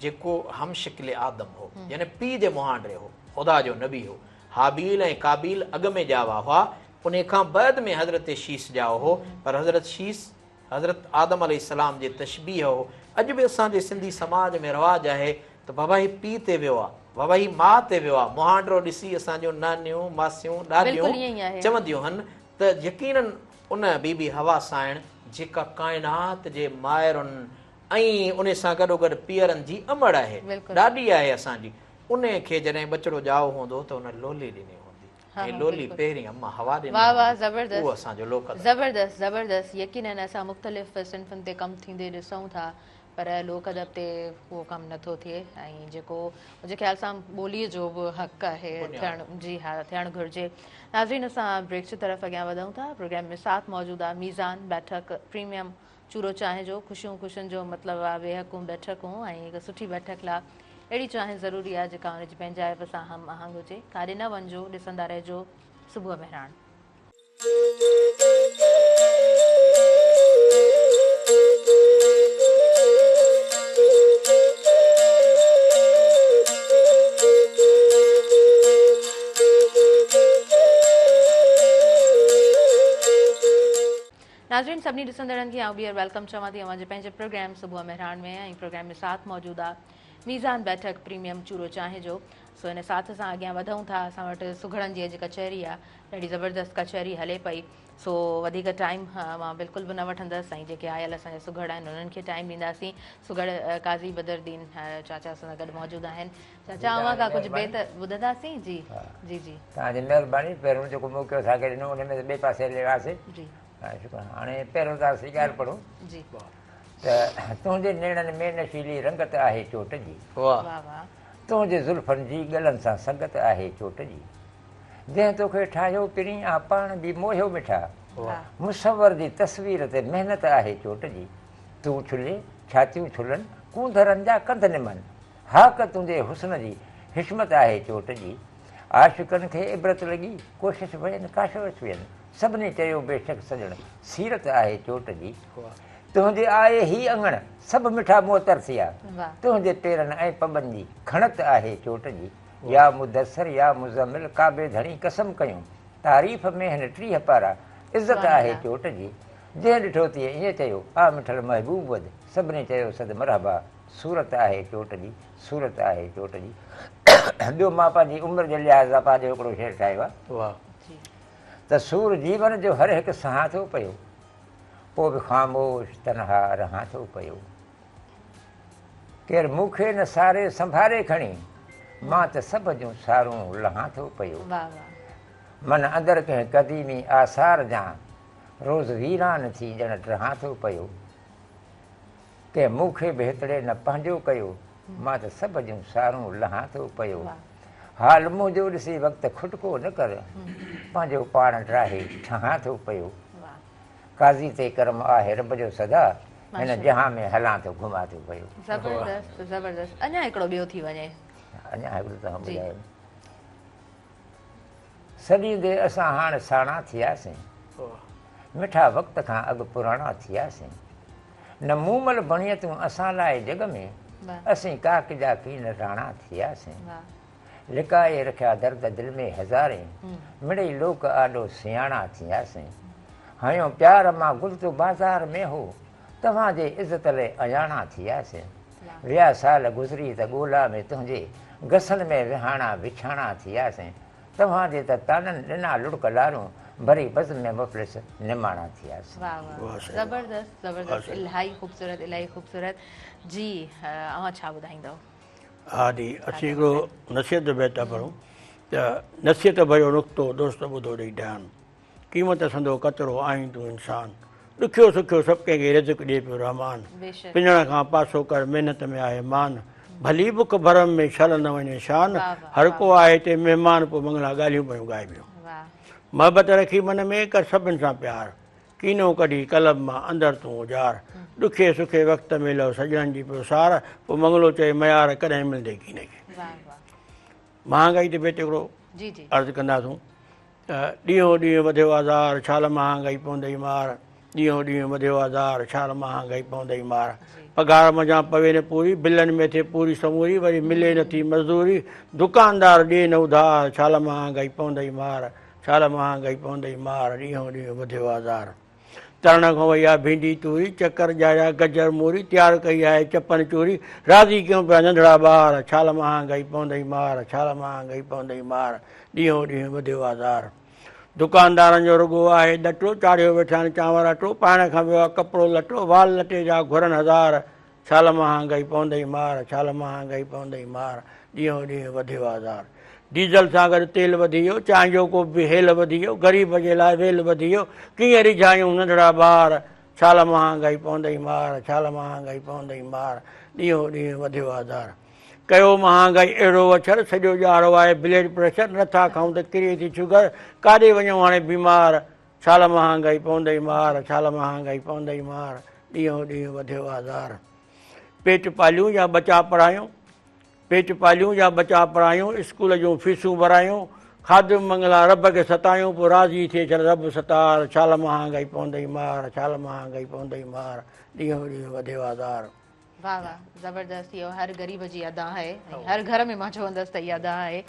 جيڪو هم شڪل آدم هو يعني پيء جي مهانڊي هو خدا جو نبي هو هابيل ۽ قابيل اڳ ۾ ڄاوا هئا انهي کان بعد ۾ حضرت شيس ڄائو هو پر حضرت شيس حضرت آدم عليه السلام جي تشبيهه هو. اڄ به اسان جي سنڌي سماج ۾ رواج آهي ته بابا هي پيء تي ويو آ، بابا هي ماء تي ويو آ. مهانڊو ڏسي اسان جون نانيون، ماسيون، ڏاڏيون چونديون هن ته يقينن ان بي بي حوا سانئڻ جيڪا ڪائنات جي مائرن ۽ انهي سان گڏوگڏ پيئرن جي امڙ آهي، ڏاڏي آهي اسان جي، انهي کي جڏهن ٻچڙو ڄائو هوندو ته ان لولي ڏني هوندي. ۽ لولي پهرين اما حوا ڏني واه واه زبردست اهو اسان جو لوڪ ادب. زبردست زبردست يقينن اسان مختلف صنفن تي ڪم ٿيندي ڏسون ٿا پر لوڪ ادب تي اهو ڪم نه ٿو ٿئي ۽ جيڪو منهنجي خيال سان ٻولي جو به حق آهي ٿيڻ جي ها ٿيڻ گهرجي ناظرين اسان بريڪ جي طرف اڳيان وڌون ٿا پروگرام ۾ ساٿ موجود آهي ميزان بيٺڪ پريميم چورو چانهه جو خوشيون خوشين جو مطلب آ ويهڪون بيٺڪون ۽ هڪ سٺي بيٺڪ لا اهڙي چانهه ضروري آ جيڪا ان جي پنهنجائپ سان هم آهنگ هجي. ڪاڏي نه وڃجو ڏسندا رهجو صبح مهراڻ. ناظرين سڀني ڏسندڙن کي آئون ٻيهر welcome چوان ٿي اوهان جي پنهنجي پروگرام صبح مهراڻ ۾ ۽ پروگرام ۾ ساٿ موجود آ ميزان بيٺڪ پريميم چورو چانهه جو سو ان ساٿ سان اڳيان وڌون ٿا اسان وٽ سگهڙن جي اڄ ڪچهري آ ڏاڍي زبردست ڪچهري هلي پئي سو وڌيڪ ٽائيم مان بلڪل به نه وٺندس ۽ جيڪي آيل اسان جا سگهڙ آهن انهن کي ٽائيم ڏينداسين سگهڙ قاضي بدر الدين چاچا اسان سان گڏ موجود آهن چاچا اوهان کان ڪجهه بيت ٻڌنداسين جي جي جي توهان جي مهرباني پهريون جيڪو موقعو اسان کي ڏنو ان ۾ ته ٻئي پاسي هلي وياسين جي هاڻي پهريون ته اسين ڳالهه پڙهون جي ته تنهنجي نيڻن ۾ نشيلي رنگت آهي چوٽ جي واه واه تنهنجي زلفن جي ڳلن سان سنگت آهي چوٽ جي جنهن توکي ٺاهيو پرين آ پاڻ به موهيو مٺا مصور جي تصوير تي محنت آهي چوٽ جي تون ڇلي ڇاتيون ڇلن ڪونڌرن جا ڪنڌ نمن هاڪ تنهنجي حسن جي حشمت آهي چوٽ جي عاشقن کي عبرت لڳي ڪوشش وين ڪاشوش وين سڀني چيو بيشڪ سڄڻ سيرت آهي چوٽ جي تنهنجي آئي هي اڱڻ سڀ مٺا معطر ٿيا تنهنجي پيرن ۽ پٻن جي کڻت آهي چوٽ جي يا مدثر يا مزمل ڪعبي ڌڻي قسم ڪيون تعريف ۾ هن 30 پارا عزت آهي چوٽ جي جنهن ڏٺو تيئن ائين چيو آ مٺل محبوب وڌ سڀني چيو صد مرحبا صورت آهي چوٽ جي صورت آهي چوٽ جي ٻيو مان پنهنجي عمر جي لحاظ سان پنهنجو هڪڙو شعر ٺاهيو آهي ته سور جيون جو هر هڪ سهان ٿو پيو پوء به خاموش تنها رهان ٿو پيو ڪير مون کي نه ساري سنڀاري کڻي مان ته سڀ جون سارون لهان ٿو پيو من اندر ڪنهن قديمي آثار جان روز ويران ٿي ڄڻ ڊهان ٿو پيو ڪنهن مون کي به هتڙي نه پنهنجو ڪيو، مان ته سڀ جون سارون لهان ٿو پيو. حال منهنجو ڏسي وقت کٽڪو نه ڪر، پنهنجو پاڻ ڊاهي ٺهان ٿو پيو. قاضي تي ڪرم آهي رب جو سدا، هن جهان ۾ هلان ٿو گهمان ٿو پيو. زبردست زبردست اڃا هڪڙو ٻيو ٿي وڃي. اڃا هڪڙو توهان ٻڌايو. سڏيندي اسان هاڻ ساڻا ٿياسين. مٺا وقت کان اڳ پراڻا ٿياسين. نه مومل بڻين تون اسان لاء جڳ ۾، اسين ڪاڪ جا ڪين راڻا ٿياسين. لڪائي رکيا درد دل ۾ هزارين، مڙئي لوڪ آڏو سياڻا ٿياسين. هنيو پيار مان گل تو بازار ۾ هو، توهان جي عزت لئه اياڻا ٿياسين. ويا سال گذري ته ڳولا ۾ تنهنجي گسن ۾ وهاڻا وڇاڻا ٿياسين. توهان جي ته طعنن ڏنا لڙڪ لارون، ڀري بزم ۾ مفلس نماڻا ٿياسين. واه واه زبردست زبردست الاهي خوبصورت الاهي خوبصورت جي اوهان ڇا ٻڌائيندؤ. ها جي اسين هڪڙو نصيحت جو بيت ٿا پڙهون ته نصيحت ڀريو نقطو دوست ٻڌو ڏئي ڌيان قيمت سندو قطرو آهين تون انسان ڏکيو سکيو سڀ ڪنهن کي رزق ڏي پيو رحمان پنڻ کان پاسو ڪر محنت ۾ آهي مان ڀلي بک ڀرم ۾ شل نه وڃي شان هر ڪو آهي هتي مهمان پوء منگلا ڳالهيون پيون ڳائبيون محبت رکي من ۾ ڪر سڀن سان پيار ڪينو ڪڍي قلب مان اندر تون اجار ڏکي سکي وقت ۾ لهو سڄڻن جي پيو سار پوء منگلو چئي ميار ڪڏهن ملندي ڪينڪي مهانگائي تي بيت هڪڙو عرض ڪنداسون ته ڏينهون ڏينهن وڌيو آزار، ڇال مهانگائي پوندئي مار، ڏينهون ڏينهن وڌيو آزار، ڇال مهانگائي پوندئي مار. پگهار منجهان پوي نه پوري، بلن ۾ ٿئي پوري سموري، وري ملي نه ٿي مزدوري، دڪاندار ڏي نه اڌار، ڇال مهانگائي پوندئي مار، ڇال مهانگائي پوندئي مار، ڏينهون ڏينهن وڌيو آزار. ترڻ کان وئي آ ڀينڊي توري، چڪر ڄاڙيا گجر موري، تيار ڪئي آهي چپن چوري، راضي ڪيون پيا ننڍڙا ٻار، ڇال مهانگائي پوندئي مار، ڇال مهانگائي پوندئي مار، ڏينهون ڏينهن وڌيو آزار. دڪاندارن جو رڳو آهي ڏٽو، چاڙهيو ويٺا آهن چانور اٽو، پائڻ کان ويو آ ڪپڙو لٽو، وال لٽي جا گهرن هزار، ڇال مهانگائي پوندئي مار، ڇال مهانگائي پوندئي مار، ڏينهون ڏينهن وڌيو آزار. ڊيزل سان گڏ تيل وڌي ويو، چانهه جو ڪوپ به هيل وڌي ويو، غريب جي لاء ويل وڌي ويو، ڪيئن ريجهايون ننڍڙا ٻار، ڇال مهانگائي پوندئي مار، ڇال مهانگائي پوندئي مار، ڏينهون ڏينهن وڌيو آزار. ڪيو مهانگائي اهڙو وڇر، سڄو ڄاڙو آهي بليڊ پريشر، نٿا کائون ته ڪري ٿي شگر، ڪاڏي وڃون هاڻي بيمار، ڇال مهانگائي پوندئي مار، ڇال مهانگائي پوندئي مار، ڏينهون ڏينهن وڌيو آزار. پيٽ پاليون يا ٻچا پڙهايون، پيٽ پاليون يا ٻچا پڙهايون، اسڪول جون فيسون ڀرايون، خادم منگلا رب کي ستايون، پوء راضي ٿئي ڇل رب ستار، ڇال مهانگائي پوندئي مار، ڇال مهانگائي پوندئي مار، ڏينهون ڏينهن وڌيو آزار. واه واه زبردست اهو هر غريب جي ادا آهي ۽ هر گهر ۾ مان چوندس ته اها ادا آهي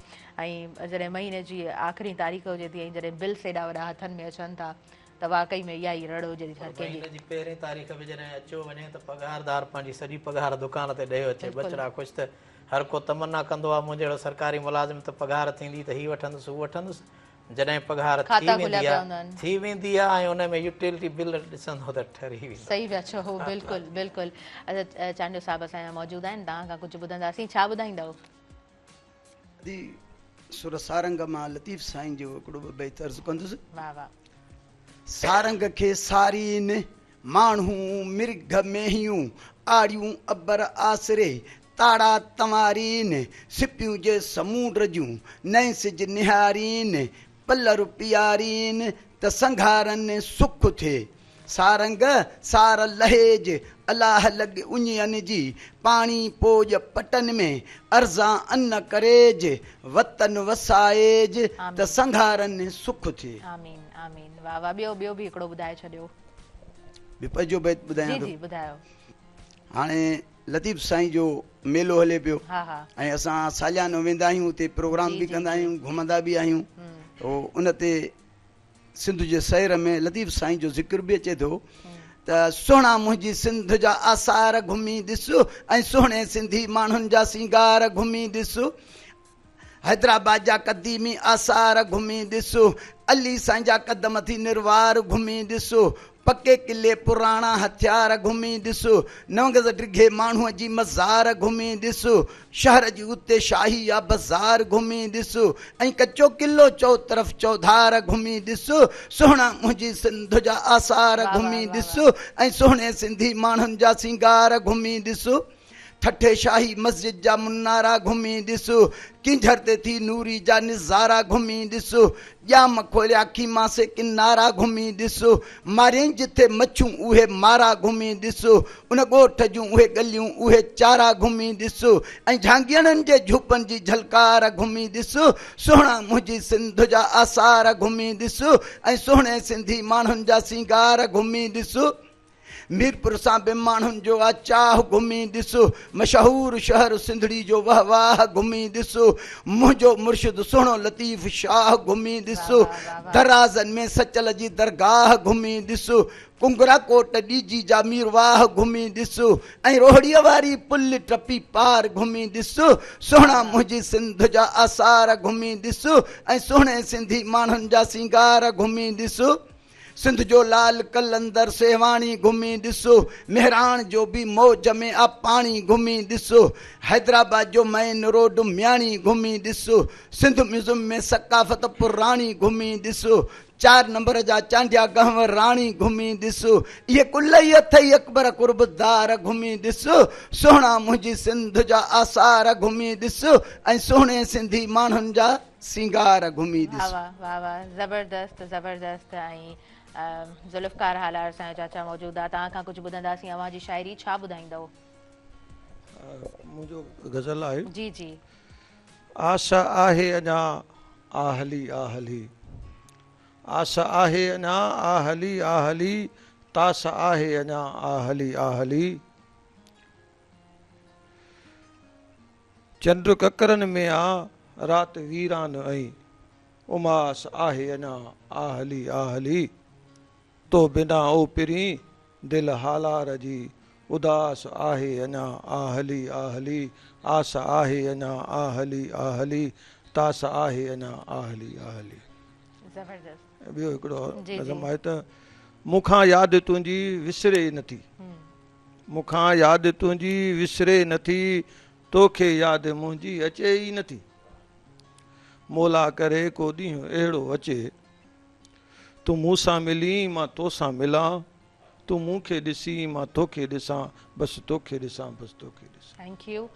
۽ جڏهن مهيني جي آخري تاريخ هجي ٿي ۽ جڏهن بلس ايڏا وڏا هٿن ۾ اچن ٿا ته واقعي ۾ اها ئي رڙ هجي ٿي هر ڪنهن جي. مهيني جي پهرين تاريخ به جڏهن اچيو وڃي ته پگهاردار پنهنجي سڄي پگهار دڪان تي ڏيو اچي ٻچڙا خوش ته هر ڪو تمنا ڪندو آهي منهنجي جهڙو سرڪاري ملازم ته پگهار ٿيندي ته هي وٺندس هو وٺندس جڏهن پگهار ٿي کاتا کليا ويندي پيا آ هوندا آهن. ٿي ويندي آ ۽ ان ۾ يوٽيلٽي بل ڏسندو ته ٺري ويندو. صحيح پيا چئو بلڪل بلڪل اچا چانڊيو صاحب اسان جا موجود آهن توهان کان ڪجهه ٻڌنداسين ڇا ٻڌائيندؤ؟ ادي سر سارنگ مان لطيف سائين جو هڪڙو ٻه بيت عرض ڪندس. واه واه. سارنگ کي سارين، ماڻهو مرگهه مينهيون، آڙيون ابر آسري، تاڙا تنوارين، سپيون جي سمونڊ جون، نئين سج نهارين، پلر پيارين، ته سنگهارن سک ٿئي. سارنگ سار لهيج، الله لڳ اڃين جي، پاڻي پوڄ پٽن ۾، ارزان ان ڪريج، وطن وسائيج، ته سنگهارن سک ٿئي. آمين آمين واه واه ٻيو ٻيو به هڪڙو ٻڌائي ڇڏيو. ٻيو پنهنجو بيت ٻڌايان جي ٿو. جي ٻڌايو. هاڻي لطيف سائين جو ميلو هلي پيو ها ها. ۽ اسان ساليانو ويندا آهيون اتي پروگرام جي به جي ڪندا جي. آهيون گهمندا به آهيون تو ان تي سنڌ جي سير ۾ لطيف سائين جو ذڪر به اچي ٿو ته سهڻا منهنجي سنڌ جا آثار گهمي ڏس ۽ سهڻي سنڌي ماڻهن جا سينگار گهمي ڏس حيدرآباد جا قديمي آثار گهمي ڏس، علي سائين جا قدم ٿي نروار گهمي ڏس، پڪي قلعي پراڻا هٿيار گهمي ڏس، نونگز ڊگهي ماڻهوء جي مزار گهمي ڏس، شهر جي اتي شاهي يا بزار گهمي ڏس ۽ ڪچو قلعو چؤطرف چؤڌار گهمي ڏس، سهڻا منهنجي سنڌ جا آثار گهمي ڏس ۽ سهڻي سنڌي ماڻهن جا سينگار گهمي ڏس. ٺٽي شاهي مسجد جا منارا گهمي ڏس، ڪينجهر تي ٿي نوري جا نظارا گهمي ڏس، ڄام کوليا خيما سي ڪنارا گهمي ڏس، مارين جٿي مڇون اهي مارا گهمي ڏس، ان ڳوٺ جون اهي ڳليون اهي چارا گهمي ڏس ۽ جهانگيئڙن جي جهوپن جي جهلڪار گهمي ڏس، سهڻا منهنجي سنڌ جا آثار گهمي ڏس ۽ سهڻي سنڌي ماڻهن جا سينگار گهمي ڏس. ميرپور سان به ماڻهن جو آ چاهه گهمي ڏس، مشهور شهر سنڌڙي جو وهه واهه گهمي ڏس، منهنجو مرشد سهڻو لطيف شاهه گهمي ڏس، درازن ۾ سچل جي درگاهه گهمي ڏس، ڪنگرا ڪوٽ ڏيجي جا ميرواهه گهمي ڏس ۽ روهڙيء واري پل ٽپي پار گهمي ڏس، سهڻا منهنجي سنڌ جا آثار گهمي ڏس ۽ سهڻي سنڌي ماڻهن جا سينگار گهمي ڏس. سنڌ جو لال قلندر سيوهاڻي گهمي ڏس، مهراڻ جو به موج ۾ آ پاڻي گهمي ڏس، حيدرآباد جو مئن روڊ مياڻي گهمي ڏس، سنڌ ميوزم ۾ ثقافت پراڻي گهمي ڏس، چار نمبر جا چانڊيا گهنور راڻي گهمي ڏس، اهي ڪل ئي اٿئي اڪبر قربدار گهمي ڏس، سهڻا منهنجي سنڌ جا آثار گهمي ڏس ۽ سهڻي سنڌي ماڻهن جا سينگار گهمي ڏس. واھ واھ واھ واھ زبردست زبردست ۽ ذوالفقار هالار اسان جو چاچا موجود آ توهان کان ڪجهه ٻڌنداسين اوهان جي شاعري ڇا ٻڌائيندؤ. منهنجو غزل آهي. جي جي. آس آهي اڃا آ هلي آ هلي آس آهي اڃا آ هلي آ هلي تاس آهي اڃا آ هلي آ هلي. چنڊ ڪڪرن ۾ آ، رات ويران ۽ اماس آهي اڃا، آ هلي آ هلي، تو بنا او پرين، دل هالار جي اداس آهي اڃا، آ هلي آ هلي، آس آهي اڃا، آ هلي آ هلي، تاس آهي اڃا، آ هلي آ هلي. زبردست. ٻيو هڪڙو نظم آهي ته مون کان ياد تنهنجي وسري نٿي. مون کان ياد تنهنجي وسري نٿي، توکي ياد منهنجي اچي ئي نٿي. مولا ڪري ڪو ڏينهن اهڙو اچي، تون مون سان ملين مان توسان ملان، تون مون کي ڏسين مان توکي ڏسان، بس توکي ڏسان بس توکي ڏسان. Thank you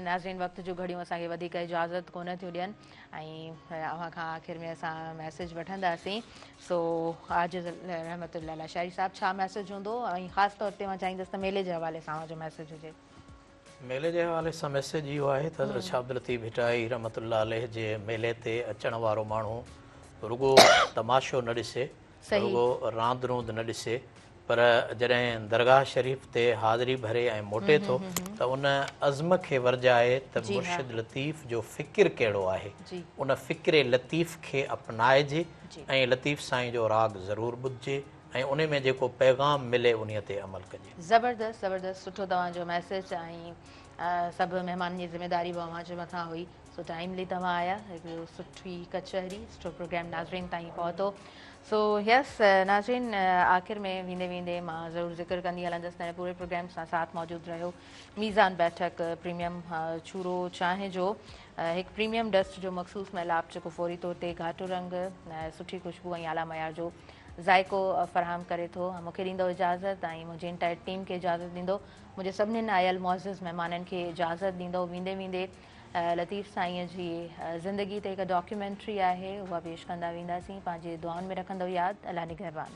ناظرين وقت جون گهڙيون اسان کي وڌيڪ اجازت ڪونه ٿيون ڏين ۽ اوهان کان آخر ۾ اسان ميسيج وٺنداسين سو عاجز رحمت الله لاشاري صاحب ڇا ميسيج هوندو ۽ خاص طور تي مان چاهيندس ته ميلي جي حوالي سان اوهان جو ميسيج هجي. ميلي جي حوالي سان ميسيج اهو آهي ته حضرت شاهه عبداللطيف ڀٽائي رحمت الله عليه جي ميلي تي اچڻ وارو ماڻهو رڳو تماشو نه ڏسي، رڳو راند روند نه ڏسي پر جڏهن درگاهه شريف تي حاضري ڀري ۽ موٽي ٿو ته ان عزم کي ورجائي ته مرشد لطيف جو فڪر ڪهڙو آهي، ان فڪر لطيف کي اپنائجي ۽ لطيف سائين جو راڳ ضرور ٻڌجي ۽ انهي ۾ جيڪو پيغام ملي انهي تي عمل ڪجي. زبردست زبردست سٺو توهان جو ميسيج ۽ سڀ مهمانن جي ذميداري به اوهان جي مٿان هئي سو ٽائيملي توهان آيا هڪڙو سٺي ڪچهري سٺو پروگرام ناظرين تائين پهتو سو يس ناظرين آخر ۾ ويندي ويندي مان ضرور ذڪر ڪندي هلندس ته پوري پروگرام سان ساٿ موجود رهيو ميزان بيٺڪ پريميم چورو چانهه جو هڪ پريميم ڊسٽ جو مخصوص ميلاپ جيڪو فوري طور تي گهاٽو رنگ سٺي خوشبو ۽ اعليٰ معيار جو ذائقو فراهم ڪري ٿو مونکي ڏيندو اجازت ۽ منهنجي انٽائر ٽيم کي اجازت ڏيندو منهنجي سڀني آيل معزز مهمانن کي اجازت ڏيندو ويندي ويندي لطيف سائينء جي زندگي تي هڪ ڊاڪيومينٽري آهي اها پيش ڪندا وينداسين پنهنجي دعائن ۾ رکندو ياد الله نگهبان.